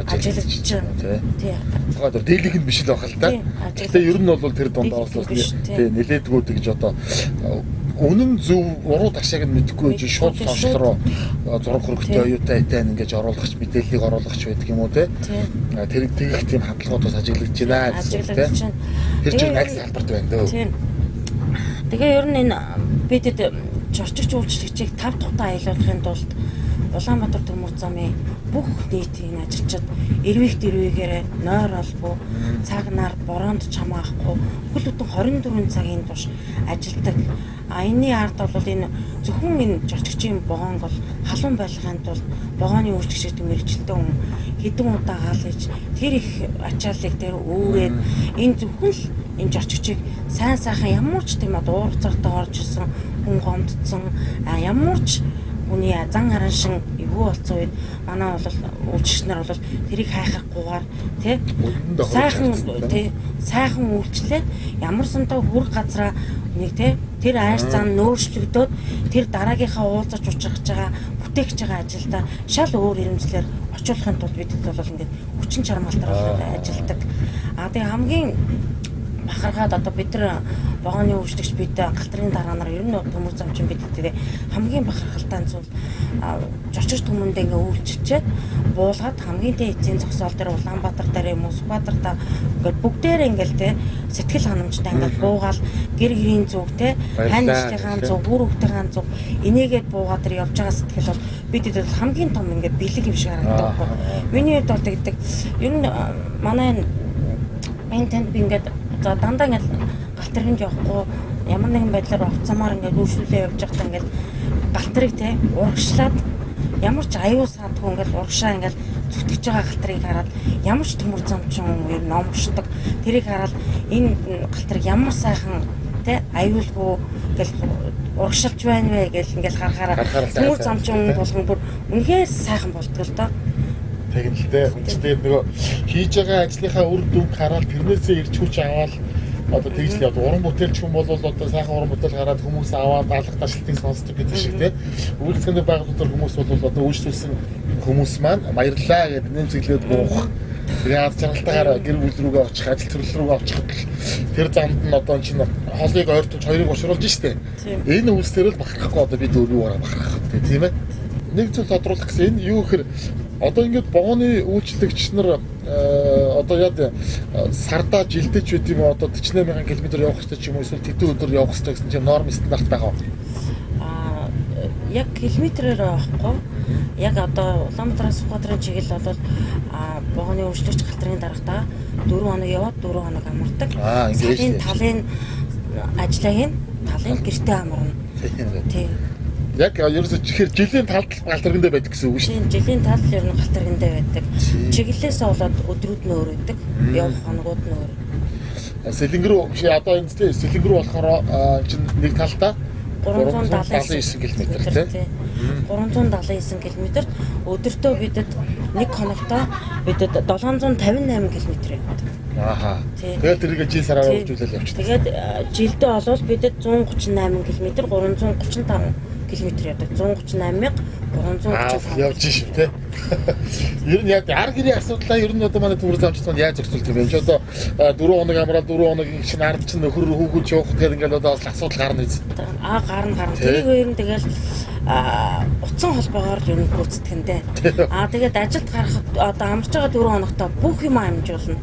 ажиглагдаж байна. Тий. Тэгэхээр дийлэнх нь биш л байх л да. Гэтэ ер нь бол тэр дундаа бас тий нэлээдгүү гэж одоо үнэн зөв уруу ташааг нь мэдэхгүй байж шууд сошиал руу зураг хөрөгтэй оюутай айтаа ингэж оруулах мэдээллийг оруулах байдаг юм уу те. Тэр тэгэх тийм хандлагууд бас ажиглагдаж байна гэсэн те. Тэр чинь аль салбарт байна дөө. Тэгээ ер нь энэ бидэд зорчигч үйлчлэгчийг тав тухтай аялуулахын тулд Улаанбаатар төмөр замын бүх нийтийн ажилчид эрвийх дэрвийгээрээ нойр олбоо цаг нар бороонд чамаахгүй бүхэл бүтэн 24 цагийн турш ажилдаг. А энэний ард бол энэ зөвхөн энэ зорчигчийн вагонг бол халуун байлгахын тулд вагоны үйлчлэгчид мэргэжилтэн хүн хэдэн удаа хаалгаж тэр их ачааллыг тэр үүрээд энэ зөвхөн л энэ жорчгчийг сайн сайхан ямар ч тийм одоо уур цартаа орж ирсэн хүн гомдсон ямар ч хүний зан араншин эвгүй болсон үед манай бол үйлчлэгч нар бол тэрийг хайхрахгүйгээр тий сайхан тий сайхан үйлчлээд ямар сандаа хүрх газраа нэг тий тэр айр зан нөөшлөгдөөд тэр дараагийнхаа уулзаж учрах байгаа бүтээгч байгаа ажилдаа шал өөр ирэмзлэр очуулахын тулд бид бол ингээд хүчин чармаалтаар ажилладаг. А тэгээ хамгийн бахархаад одоо бид нар вагоны үйлчлэгч бид галтрын дараа нар ер нь төмөр замчин бид тэгээ хамгийн бахархалтай зүйл жорчогч түмэндээ ингээ үйлчилчээд буулгаад хамгийн тэ эцсийн зогсоол дээр Улаанбаатар дээр юм уу Сүхбаатар та ингээд бүгдээрээ ингээл тэ сэтгэл ханамжтай ингээд буугаал гэр гэрийн зүг тэ хань ижлийнхаа зүг бүр хүүхдийн зүг энийгээд буугаад тэр явж байгаа сэтгэл бол бидэд бол хамгийн том ингээд бэлэг юм шиг харагддаг байхгүй. Миний хувьд бол тэгдэг. Ер нь манай энэ тэнд би ингээд за дандаа ингээд галт тэргэнд явахгүй ямар нэгэн байдлаар увцамаар ингээд үйлчлүүлээ явж байхдаа ингээд галт тэрэг те урагшлаад ямар ч аюул саадгүй ингээд урагшаа ингээд зүтгэж байгаа галт тэргийг хараад ямар ч төмөр замчин ер нь номшдог. Тэрийг хараад энэ галт тэрэг ямар сайхан те аюулгүй гэл урагшилж байна вэ гэл ингээд харахаараа төмөр замчин болгон бүр үнэхээр сайхан болдгоо л доо. Тэгнэ л дээ. Хүн чинь тэгээд нөгөө хийж байгаа ажлынхаа үр дүнг хараад тэрнээсээ ирч хүч аваад одоо тэгж л явд. Уран бүтээлч хүн бол одоо сайхан уран бүтээл гараад хүмүүс аваад алга ташлтыг сонсдог гэдэг шиг тий. Үйлчлэгээний байгууллагууд хүмүүс бол одоо үйлчлүүлсэн хүмүүс маань баярлалаа гэдээ нэмсэглээд буух. Тэгээ аз жаргалтайгаар гэр бүл рүүгээ очих, ажил төрөл рүүгээ очиход л тэр замд нь одоо чинь хоолыг ойртож хоёрыг уушруулж штэ. Энэ үйлсээр л бахархахгүй одоо бид өөр юугаараа бахархах вэ тийм ээ. Нэг зүйл тодруулах гэсэн энэ юу гэхээр одоо ингээд вагоны үйлчлэгч нар одоо яа сардаа жилдэж байд юм уу одоо 48,000 км явах хэрэгтэй ч юм уу эсвэл тэдэн өдөр явах хэрэгтэй гэсэн чинь норм стандарт байгаа. Аа яг километрээр байхгүй. Яг одоо Улаанбаатараас Сүхбаатарын чиглэл бол вагоны үйлчлэгч галтрын даргатай 4 хоног яваад 4 хоног амардаг. Салын талын ажлаа хийн, талын гэртээ амарна. Тийм. Яг ерөөсөө чихэр жилийн талд гал тэргэндээ байдаг гэсэн үг шүү дээ. Тийм, жилийн тал ер нь гал тэргэндээ байдаг. Чиглэлээсээ болоод өдрүүд нь өөр байдаг. Явах хоногуд нь өөр. Сэлэнг рүү биш одоо энэ тийм Сэлэнг рүү болохоор чинь нэг талдаа 379 км тий. 379 км өдөртөө бидэд нэг хоногтоо бидэд 758 км явдаг. Ааха. Тэгээд тэрийг жил сараар үржүүлэл явчихдаг. Тэгээд жилдээ болвол бидэд 138 км 335 км явдаг. 138,335 явж шив тий. Ер нь яг ар гэрийн асуудлаа ер нь одоо манай төмөр замчид маань яаж зохицуулдаг юм бэ? Чи одоо 4 хоног амраад 4 хоног чинь ард чинь нөхөр хүүхэд явах гэдэг ингээд одоо бас асуудал гарна биз. Аа гарна. Тэрийг ер нь тэгэл утсан холбоогоор ер нь гүйцэтгэн дээ. Аа тэгээд ажилд гарахад одоо амарч байгаа 4 хоногтоо бүх юм амжуулна.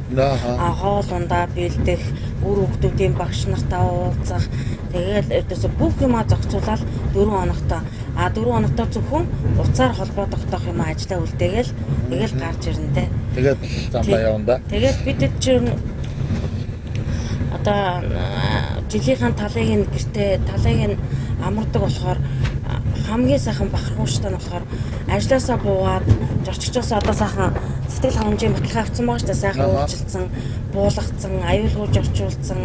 Аа хоол ундаа бэлдэх, үр хүүхдүүдийн багш нартай уулзах, тэгэл ердөөсө бүх юмаа зохицуулаад 4 хоногтоо 4 хоногтоо зөвхөн утсаар холбоо тогтоох юм ажлаа үлдээгээл тэгэл гарч ирнэ дээ. Тэгээд замдаа явна да. Тэгээд бид чинь одоо жилийнхаа талыг нь гэртээ талыг нь амардаг болохоор хамгийн сайхан бахархууштай нь болохоор ажлаасаа буугаад жорчгчоос одоо сайхан сэтгэл хангамжийн баталгаа авсан байгаа шүү дээ. Сайхан үйлчилсэн, буулгацсан, аюулгүй жорчуулсан.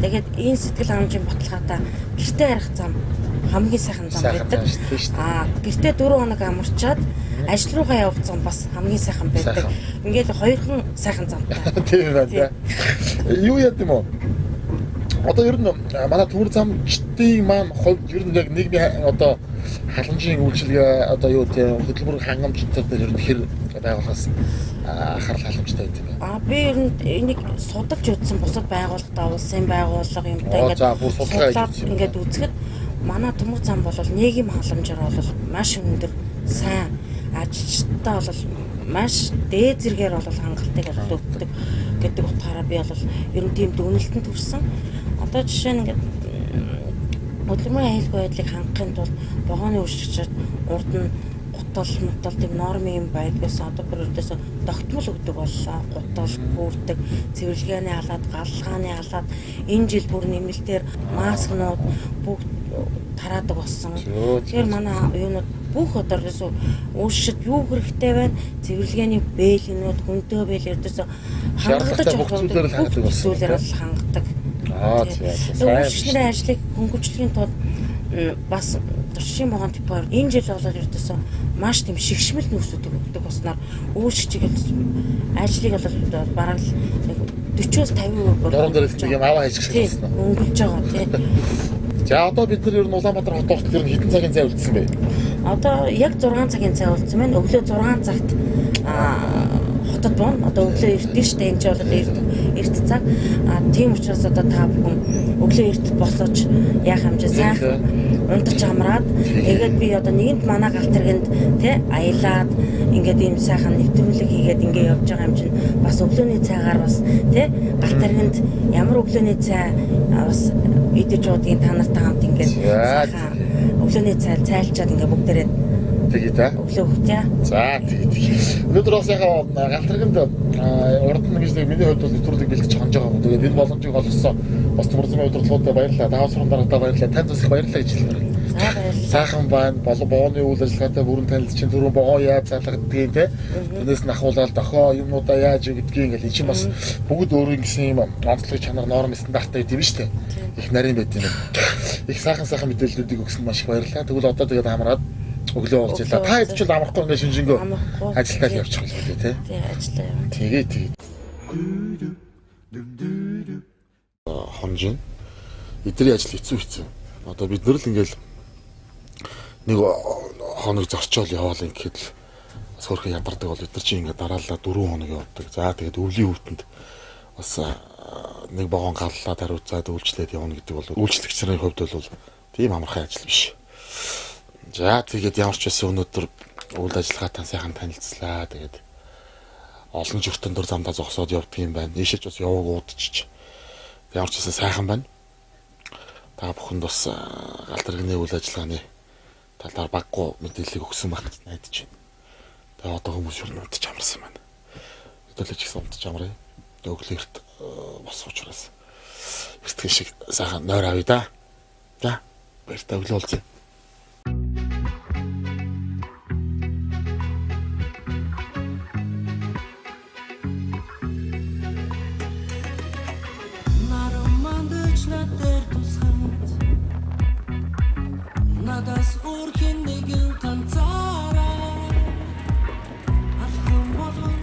Тэгээд энэ сэтгэл хангамжийн баталгаатай гэртээ харих зам хамгийн сайхан зам байдаг. Аа гэртээ 4 хоног амарчаад ажил руугаа явах зам бас хамгийн сайхан байдаг. Ингээл хоёрхан сайхан замтай. Тийм байна. Юу яд юм уу? Одоо ер нь манай төмөр замчдын маань хувьд ер нь яг нийгмийн одоо халамжийн үйлчилгээ одоо юу тийм хөдөлмөр хангамжтай дээр ер нь хэр байгууллагаас анхаарал халамжтай байдаг юм бэ? Аа би ер нь энийг судалж үзсэн бусад байгууллагатаа улсын байгууллага юмтай ингээд судлаад ингээд үзэхэд манай төмөр зам бол нийгэм халамжаар бол маш өндөр сайн ажилчтай бол маш дээд зэргээр бол хангалтыг бол өгдөг гэдэг утгаараа би бол ер нь тийм дүгнэлтэнд хүрсэн. Одоо жишээ нь ингээд хөдөлмөрийн аюулгүй байдлыг хангахын тулд вагоны үйлчлэгчид урд нь гутал мутал тийм нормын юм байдгаас одоо бүр ердөөсөө тогтмол өгдөг боллоо. Гутал, гүрдэг, цэвэрлэгээний халаад, галгааны халаад энэ жил бүр нэмэлтээр маскнууд бүгд тараадаг болсон. Тэгэхээр манай юунууд бүх одоо ердөөсөө үйлчлэгчид юу хэрэгтэй байна? Цэвэрлэгээний бээлгнүүд, хүнтэй бээл ердөөсөө хангагдаж бүх зүйлээр хангадаг болсон. Зүйлээр бол хангадаг. Аа, Тий. за, за, Тэгээ сайн Үйлчлэгч нарын ажлыг хөнгөвчлөхийн тулд бас туршийн вагон депо энэ жил болоод ердөөсөө маш тийм шигшмэл нөөцүүдийг өгдөг болсноор үйлчлэгч чиглэл ажлыг бол бараг л нэг 40-оос 50% Нуруунд дээрээс нэг юм аваа хийчих шиг Тий, болсон. өнгөлж байгаа тий. За одоо бид нар ер нь Улаанбаатар хот хүртэл ер нь хэдэн цагийн зай үлдсэн бэ? Одоо яг 6 цагийн цай үлдсэн байна. Өглөө 6 цагт хотод буuna. Одоо өглөө эртэн штэ энэ ч бол эрт цаг. Тийм учраас одоо та бүхэн өглөө эрт босож яах юм чи сайхан унтаж амраад тэгээд би одоо нэгэнт манай галт тэргэнд тий аялаад ингээд ийм сайхан нэвтрүүлэг хийгээд ингээд явж байгаа юм чинь бас өглөөний цайгаар бас тий галт тэргэнд ямар өглөөний цай бас идэж уудгийг та нартай хамт ингээд сайхан өглөөний цай цайлчаад ингээд бүгдээрээ Тэгье та. Өглөө хөтэ. За тэгье тэгье. Өнөөдөр бас яг галт тэргэнд урд нь ингэж нэг миний хувьд бол нэвтрүүлэг бэлтэж хонж байгаа юм. Тэгээд энэ боломжийг олгосон бас төмөр замын удирдлагуудад баярлалаа. Даав сурган даргатай баярлалаа. Танд бас их баярлалаа гэж хэлмээр. За баярлалаа. Сайхан байна. Болон вогооны үйл ажиллагаатай бүрэн танилцж чинь түрүүн вогоо яаж залгадгийг те. Тэрнээс нь ахуулаад дохоо юмнуудаа яаж гэдгийг ингээл эн чинь бас бүгд өөрийн гэсэн юм онцлог чанар норм стандарттай гэдэг юм шүү дээ. Их нарийн байт юм. Их сайхан сайхан мэдээллүүдийг өгсөн маш их баярлалаа. Тэгвэл одоо тэгээд амраад өглөө уулзъя. Та хэд ч л амрахгүй ингээ шинжэнгөө ажилдаа л явчих болов тий. Тий ажиллаа явна. Тэгээ тэгээ. Хонжин. Эдний ажил хэцүү хэцүү. Одоо бид нар л ингээл нэг хоног зорчоол яваал ингээд л хөөрхөн ядардаг бол бид нар чи ингээд дараалал 4 хоног явдаг. За тэгээд өвлийн өвдөнд бас нэг вагон галлаа даруйцаад үйлчлээд явна гэдэг бол үйлчлэгч нарын хувьд бол тийм амархан ажил биш. За тэгээд ямар ч байсан өнөөдөр үйл ажиллагаатай сайхан танилцлаа. Тэгээд олон жиртэн дөр замдаа зогсоод явдаг юм байна. Ийшээч бас яваг уудчиж. Ямар ч байсан сайхан байна. Та бүхэнд бас галт тэрэгний үйл ажиллагааны талаар баггүй мэдээллийг өгсөн байх гэж найдаж байна. Тэгээ одоо хүмүүс юу унтаж амарсан байна. Хэдүүлээ ч гэсэн унтаж амрая. Тэгээ өглөө эрт босох учраас эртхэн шиг сайхан нойр авъя да. За баяртай өглөө уулзъя. Наран мандаж над дээр тусахад надаас өөр хэн нэгэн ганцаараа алхам болгон.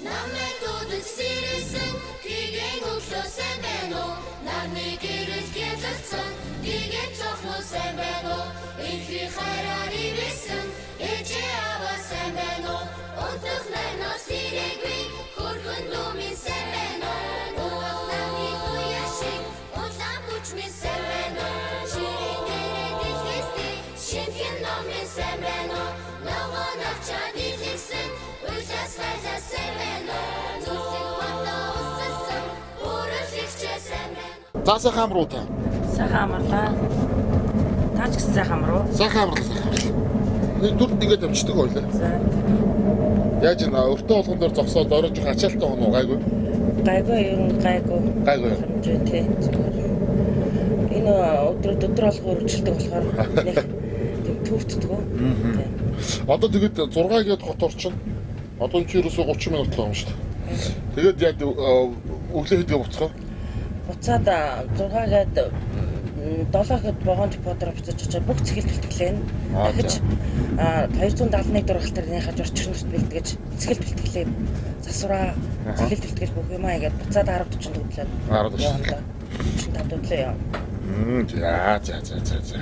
Намайг дуудаж сэрсэн тгэн өглөө сайн байна уу? Нарны гэрэл гялалцсан тгэн цохноо сайн байна уу? Энхри хайраар ивэсэн ээжээ аваа сайн байна уу? Унтах нарнаас ирээгүй хөрхөн дүү минь сайн байна уу? Угах намын туяа шиг улаан бүч минь сайн байна уу? Ширээ дээрээ дэлгэстэй шинхэн ном минь сайн байна уу? Ногоон авчаад илгэсэн уйлаас хайлаас сайн байна уу? Зүрхэг бодоо усалсан өөрөөр ихчээ сайн байна. За сайхан амруу та. Сайхан амарлаа. Та ч гэсэн сайхан амруу. Сайхан амарлаа сайхан амарлаа. Нэг дүр ингээд амждаг байлаа. За. Яаж н өртөө болгон дээр зогсоод орой жоох ачаалттай хоноо гайгүй. Гайгүй ер нь гайгүй. Гайгүй. Хэмжээ тий зүгээр. Энэ өдөр өдөр болгоо өргөжлөдөг болохоор нэг тийм төвтдгөө. Одоо тэгээд 6 гээд хот орчин. Одоо энэ чи ерөөсөө 30 минут л байгаа юм шүү дээ. Тэгээд яг өглөө хэдгээ буцах вэ? Буцаад 6 гээд 7 гээд вагон депотоор буцаж очиад бүх цэцгэл бэлтгэлээ. Дахиж 271 дугаар галт тэрэгнийхаа орчин нарт бэлтгэж цэцгэл бэлтгэлээ. Засвараа цэцгэл бэлтгэл бүх юмаа хийгээд буцаад 10:40 өглөө. 10:40. 45 өглөө яа. За за за за за.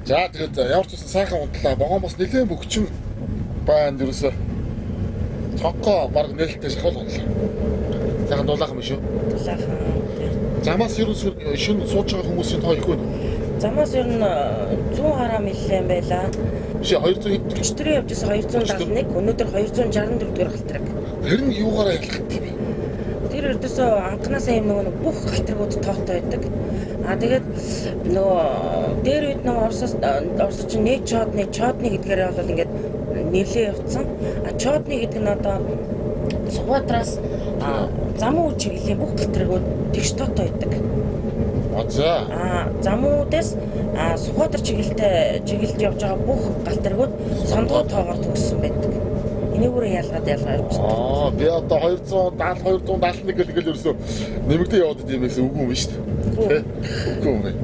За тэгээд ямар ч байсан сайхан унтлаа. Вагон бас нэлээд бөхчм байна ерөөсөө. Цонхоо баг нээлттэй шахал онлоо. Сайхан дулаахан биш үү? Дулаахан. Замаас ер нь шин сууж байгаа хүмүүсийн тоо их байна уу? Замаас ер нь 100 гаруй мэллэн байла. Биш 200 хэд? Өчтөрийн явж байсан 271, өнөөдөр 264 дугаар галтраг. Тэр нь юугаараа ялгах юм бэ? Тэр ердөөсөө анхнаасаа юм нөгөө бүх галтрагууд тоотой байдаг. А тэгээд нөгөө дээр үед нөгөө Оросоос Орос чинь нэг чодны чодны гэдгээрээ бол ингээд нэрлээ явцсан. А чодны гэдэг нь одоо Сүхбаатараас замуу чиглэлийн бүх галтрагууд тэгш тоотой байдаг. А за. А замуудаас Сүхбаатар чиглэлтэй чиглэлд явж байгаа бүх галтрагууд сондгоо тоогоор төгссөн байдаг. Энийгүүрээ ялгаад ялгаа явчихдаг. Аа, би одоо 270 271 гэл гэл ерөөсөө нэмэгдээ яваад идэм байсан үгүй юм шүү дээ. Үгүй юм байна.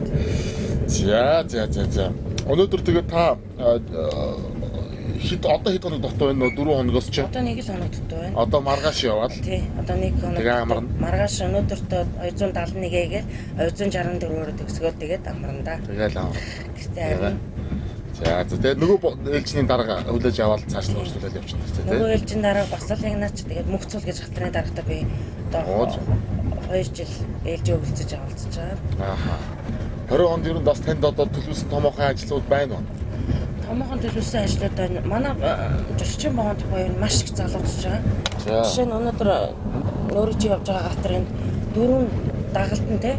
За за за за. Өнөөдөр тэгээд та хэд одоо хэд хоног дутуу байна? 4 хоногоос чи. Одоо нэг л хоног дутуу байна. Одоо маргааш яваад. Тий, одоо нэг хоног. Тэгээ амарна. Маргааш өнөөдөртөө 271-гээ 264-өөр төгсгөөл тэгээд амарна да. Тэгээл амарна. Гэртээ харина. За за тэгээд нөгөө ээлжний дарга хүлээж аваад цааш нь өрсөлдөөл явчихна гэсэн тий. Нөгөө ээлжийн дараа бас л ягнаач тэгээд мөхцөл гэж галтрын дарагтаа би одоо 2 жил ээлжээ өвлцөж авалцж байгаа. Ааха. 20 онд ер нь бас танд одоо төлөвлөсөн томоохон ажлууд байна уу? Томоохон төлөвлөсөн ажлууд байна. Манай жирчин богоон тухай ер нь маш их залуучж байгаа. Жишээ нь өнөөдөр өөрөө чи явж байгаа галтрын дөрвөн дагалдан те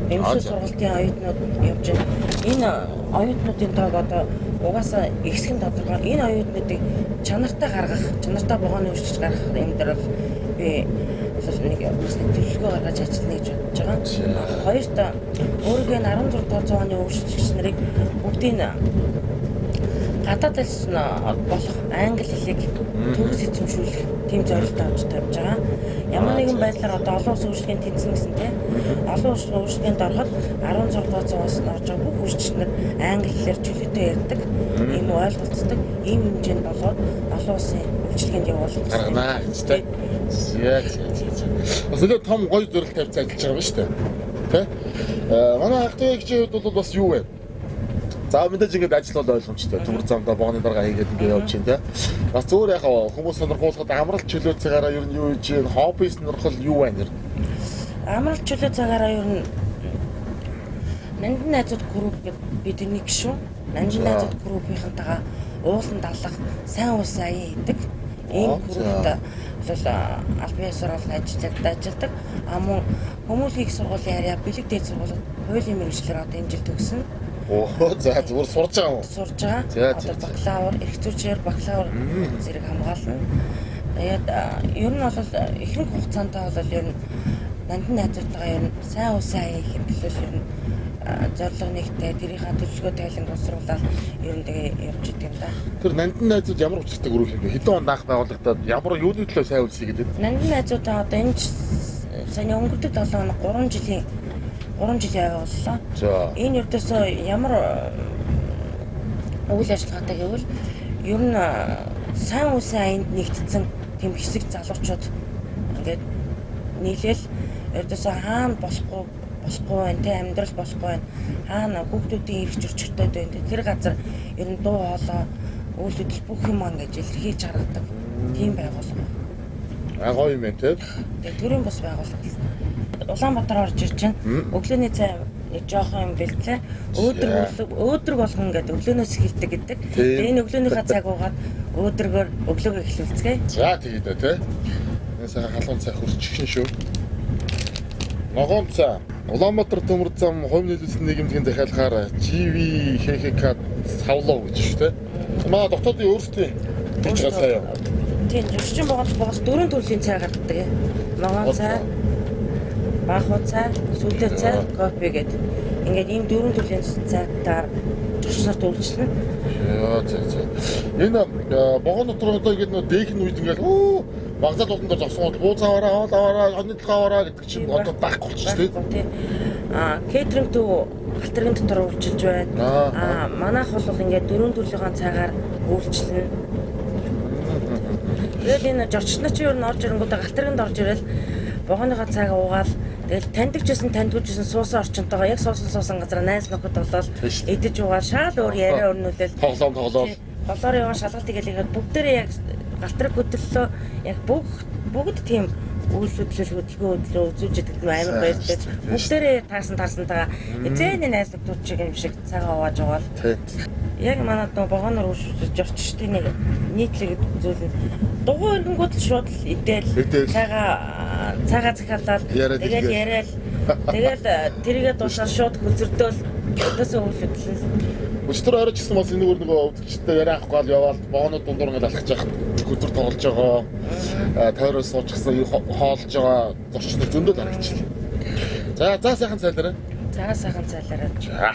эмчилгээ сургалтын оюутнууд явж байна. Энэ оюутнуудын тоог одоо угаасаа ихсэх нь тодорхой. Энэ оюутнуудыг чанартай гаргах, чанартай вагоны үйлчилж гаргах юм дээр бол би нэг бас нэг төлөвлөгөө гаргаж ажиллана гэж бодож байгаа. Хоёрт өөрийгөө 16 дугаар зууны үйлчилгч нарыг бүгдийг гадаад улс болох англи хэлийг төгс эзэмшүүлэх тийм зорилт авч тавьж байгаа. Ямар нэгэн байдлаар одоо олон улсын үйлчилгээнд тэнцэнэ гэсэн тийм олон улсын үйлчилгээнд ороход 16 дугаар зуунаас нь орж байгаа бүх үйлчилгч нар англи хэлээр чөлөөтэй ярьдаг, ийм ойлголцдог, ийм хэмжээнд болоод олон улсын үйлчилгээнд явуулах гаргана гэж тийм. За за за. Бас нэлээд том гоё зорилт тавьсан ажиллаж байгаа юм шүү дээ. Тэ? Манай хахтын хичээүүд бол бас юу вэ? За мэдээж ингээд ажил бол ойлгомжтой. Төмөр замдаа богоны дарга хийгээд ингээд явж чинь тэ. Бас зүгээр яг хүмүүс сонирхуулахад амралт чөлөө цагаараа ер нь юу хийж чинь хобби сонирхол юу байна ер нь? Амралт чөлөө цагаараа ер нь Нандин найзууд групп гэдэг бид нэг шүү. Нандин найзууд группийнхантайгаа ууланд алах, сайн ус аян хийдэг. Ийм группт бол албан ёсоор бол ажилладаг. А мөн хүмүүлгийн их сургуулийн харьяа бэлэг дээд сургуулиуд хуулийн мэргэжлээр одоо энэ жил төгснө. Оо за зүгээр сурж байгаа юм уу? Сурж байгаа. Одоо бакалавр, эрх зүйчээр бакалавр зэрэг хамгаална. Тэгээд ер нь бол ихэнх хугацаанд бол ер нь нандин найзуудтайгаа ер нь сайн усан аян хийх төлөө ер нь зорилго нэгтэй тэрийнхээ төлөвлөгөө тайлан боловсруулаад ер нь тэгээ явж идэг юм да. Тэр нандин найзууд ямар учиртай групп юм бэ? Хэдэн онд анх байгуулагдаад ямар юуны төлөө сайн үйлс хийгээд байна? Нандин найзуудаа одоо энэ саяны өнгөрдөг 7 хоног 3 жилийн 3 жил явууллаа. Энэ ердөөсөө ямар үйл ажиллагаатай гэвэл ер нь сайн үсэн аянд нэгтсэн тийм хэсэг залуучууд ингээд нийлээл ердөөсөө хаана болохгүй байна те амьдрал болохгүй байна. Хаана хүүхдүүдийн эрх зөрчилдөд байна те тэр газар ер нь дуу хоолой үйл хөдлөл бүх юм ингээд илэрхийлж гаргадаг тийм байгууллага. А гоё юм байна те. Тэгээ төрийн бус байгууллага. Улаанбаатар орж ирж байна. Өглөөний цай нэг жоохон юм бэлтлээ. Өөдрөг болгон ингээд өглөөнөөс эхэлдэг гэдэг. Тэгээ энэ өглөөнийхөө цайг уугаад өөдрөгөөр өглөөгөө эхлүүлцгээе. За тэгээд дээ те. Энэ сайхан халуун цай хөрчихшин шүү. Ногоон цай. Улаанбаатар төмөр зам хувь нийлүүлсэн нийгэмлэгийн захиалгаар GV ХХК савлаа гэж шүү те. Манай дотоодын өөрсдийн хийж байгаа цай юу? Тийм, жирчин богонд богоос дөрвөн төрлийн цай гаргадаг. Ногоон цай, баахуу цай, сүлдээ цай, кофе гэдэг. Ингээд ийм дөрвөн төрлийн цайтаар зочнорт үйлчилнэ. За за. Энэ вагон дотор одоо ингээд нөө дээхэн үед ингээд вокзал болон дээр зогсон буу цаваараа, хоол аваараа, хоньны толгой аваараа гэдэг чинь одоо байхгүй болчих тийм. Аа, кейтеринг төв галтрын дотор үйлчилж байна. Аа, манайх бол ингээд дөрвөн төрлийн цайгаар үйлчилнэ. Тэгэл энэ зорчноо чи ер нь орж ирэнгүүтээ галтрынд орж ирэл вагоныхоо цайг уугаал тэгэл таньдаг ч гэсэн таньдгүй ч гэсэн суусан орчинтойгоо яг суусан газараа найз нөхөд болоод идэж уугаал шаал өөр яриа өрнүүлэл тоглоом голоор яваа шалгалт хийгээл бүгдээрээ яг галтраг хөдөллөө яг бүгд тийм үйл хөдлөл хөдөлгөөн хөдлөө үзүүлж идэг нь амар баяртай. Бүгдээрээ таарсан таарсантайгаа эзэний найз нөхдөд шиг юм шиг цагаа хувааж угаал. Яг манад нөгөө вагоноор үүсэж орчтой нэг нийтлэг зүйл нь дугуй өргөнгүүд л шууд л идээл цагаа захиалаад тэгэл яриад тэгэл тэрийгэ дуусаад шууд хөзөрдөөл өдөөсөө үйл хөдлөл. Өчтөр оройч гэсэн бас энэгээр нөгөө өвдөгчтэй яриа авахгүй л яваал вагонууд дундуур ингээд алхаж яхад хөзөр тоглож байгаа, тойроо суучихсан хоолж байгаа зорчноо зөндөл харагчлаа. За за сайхан цайлаарай. За сайхан цайлаарай. За.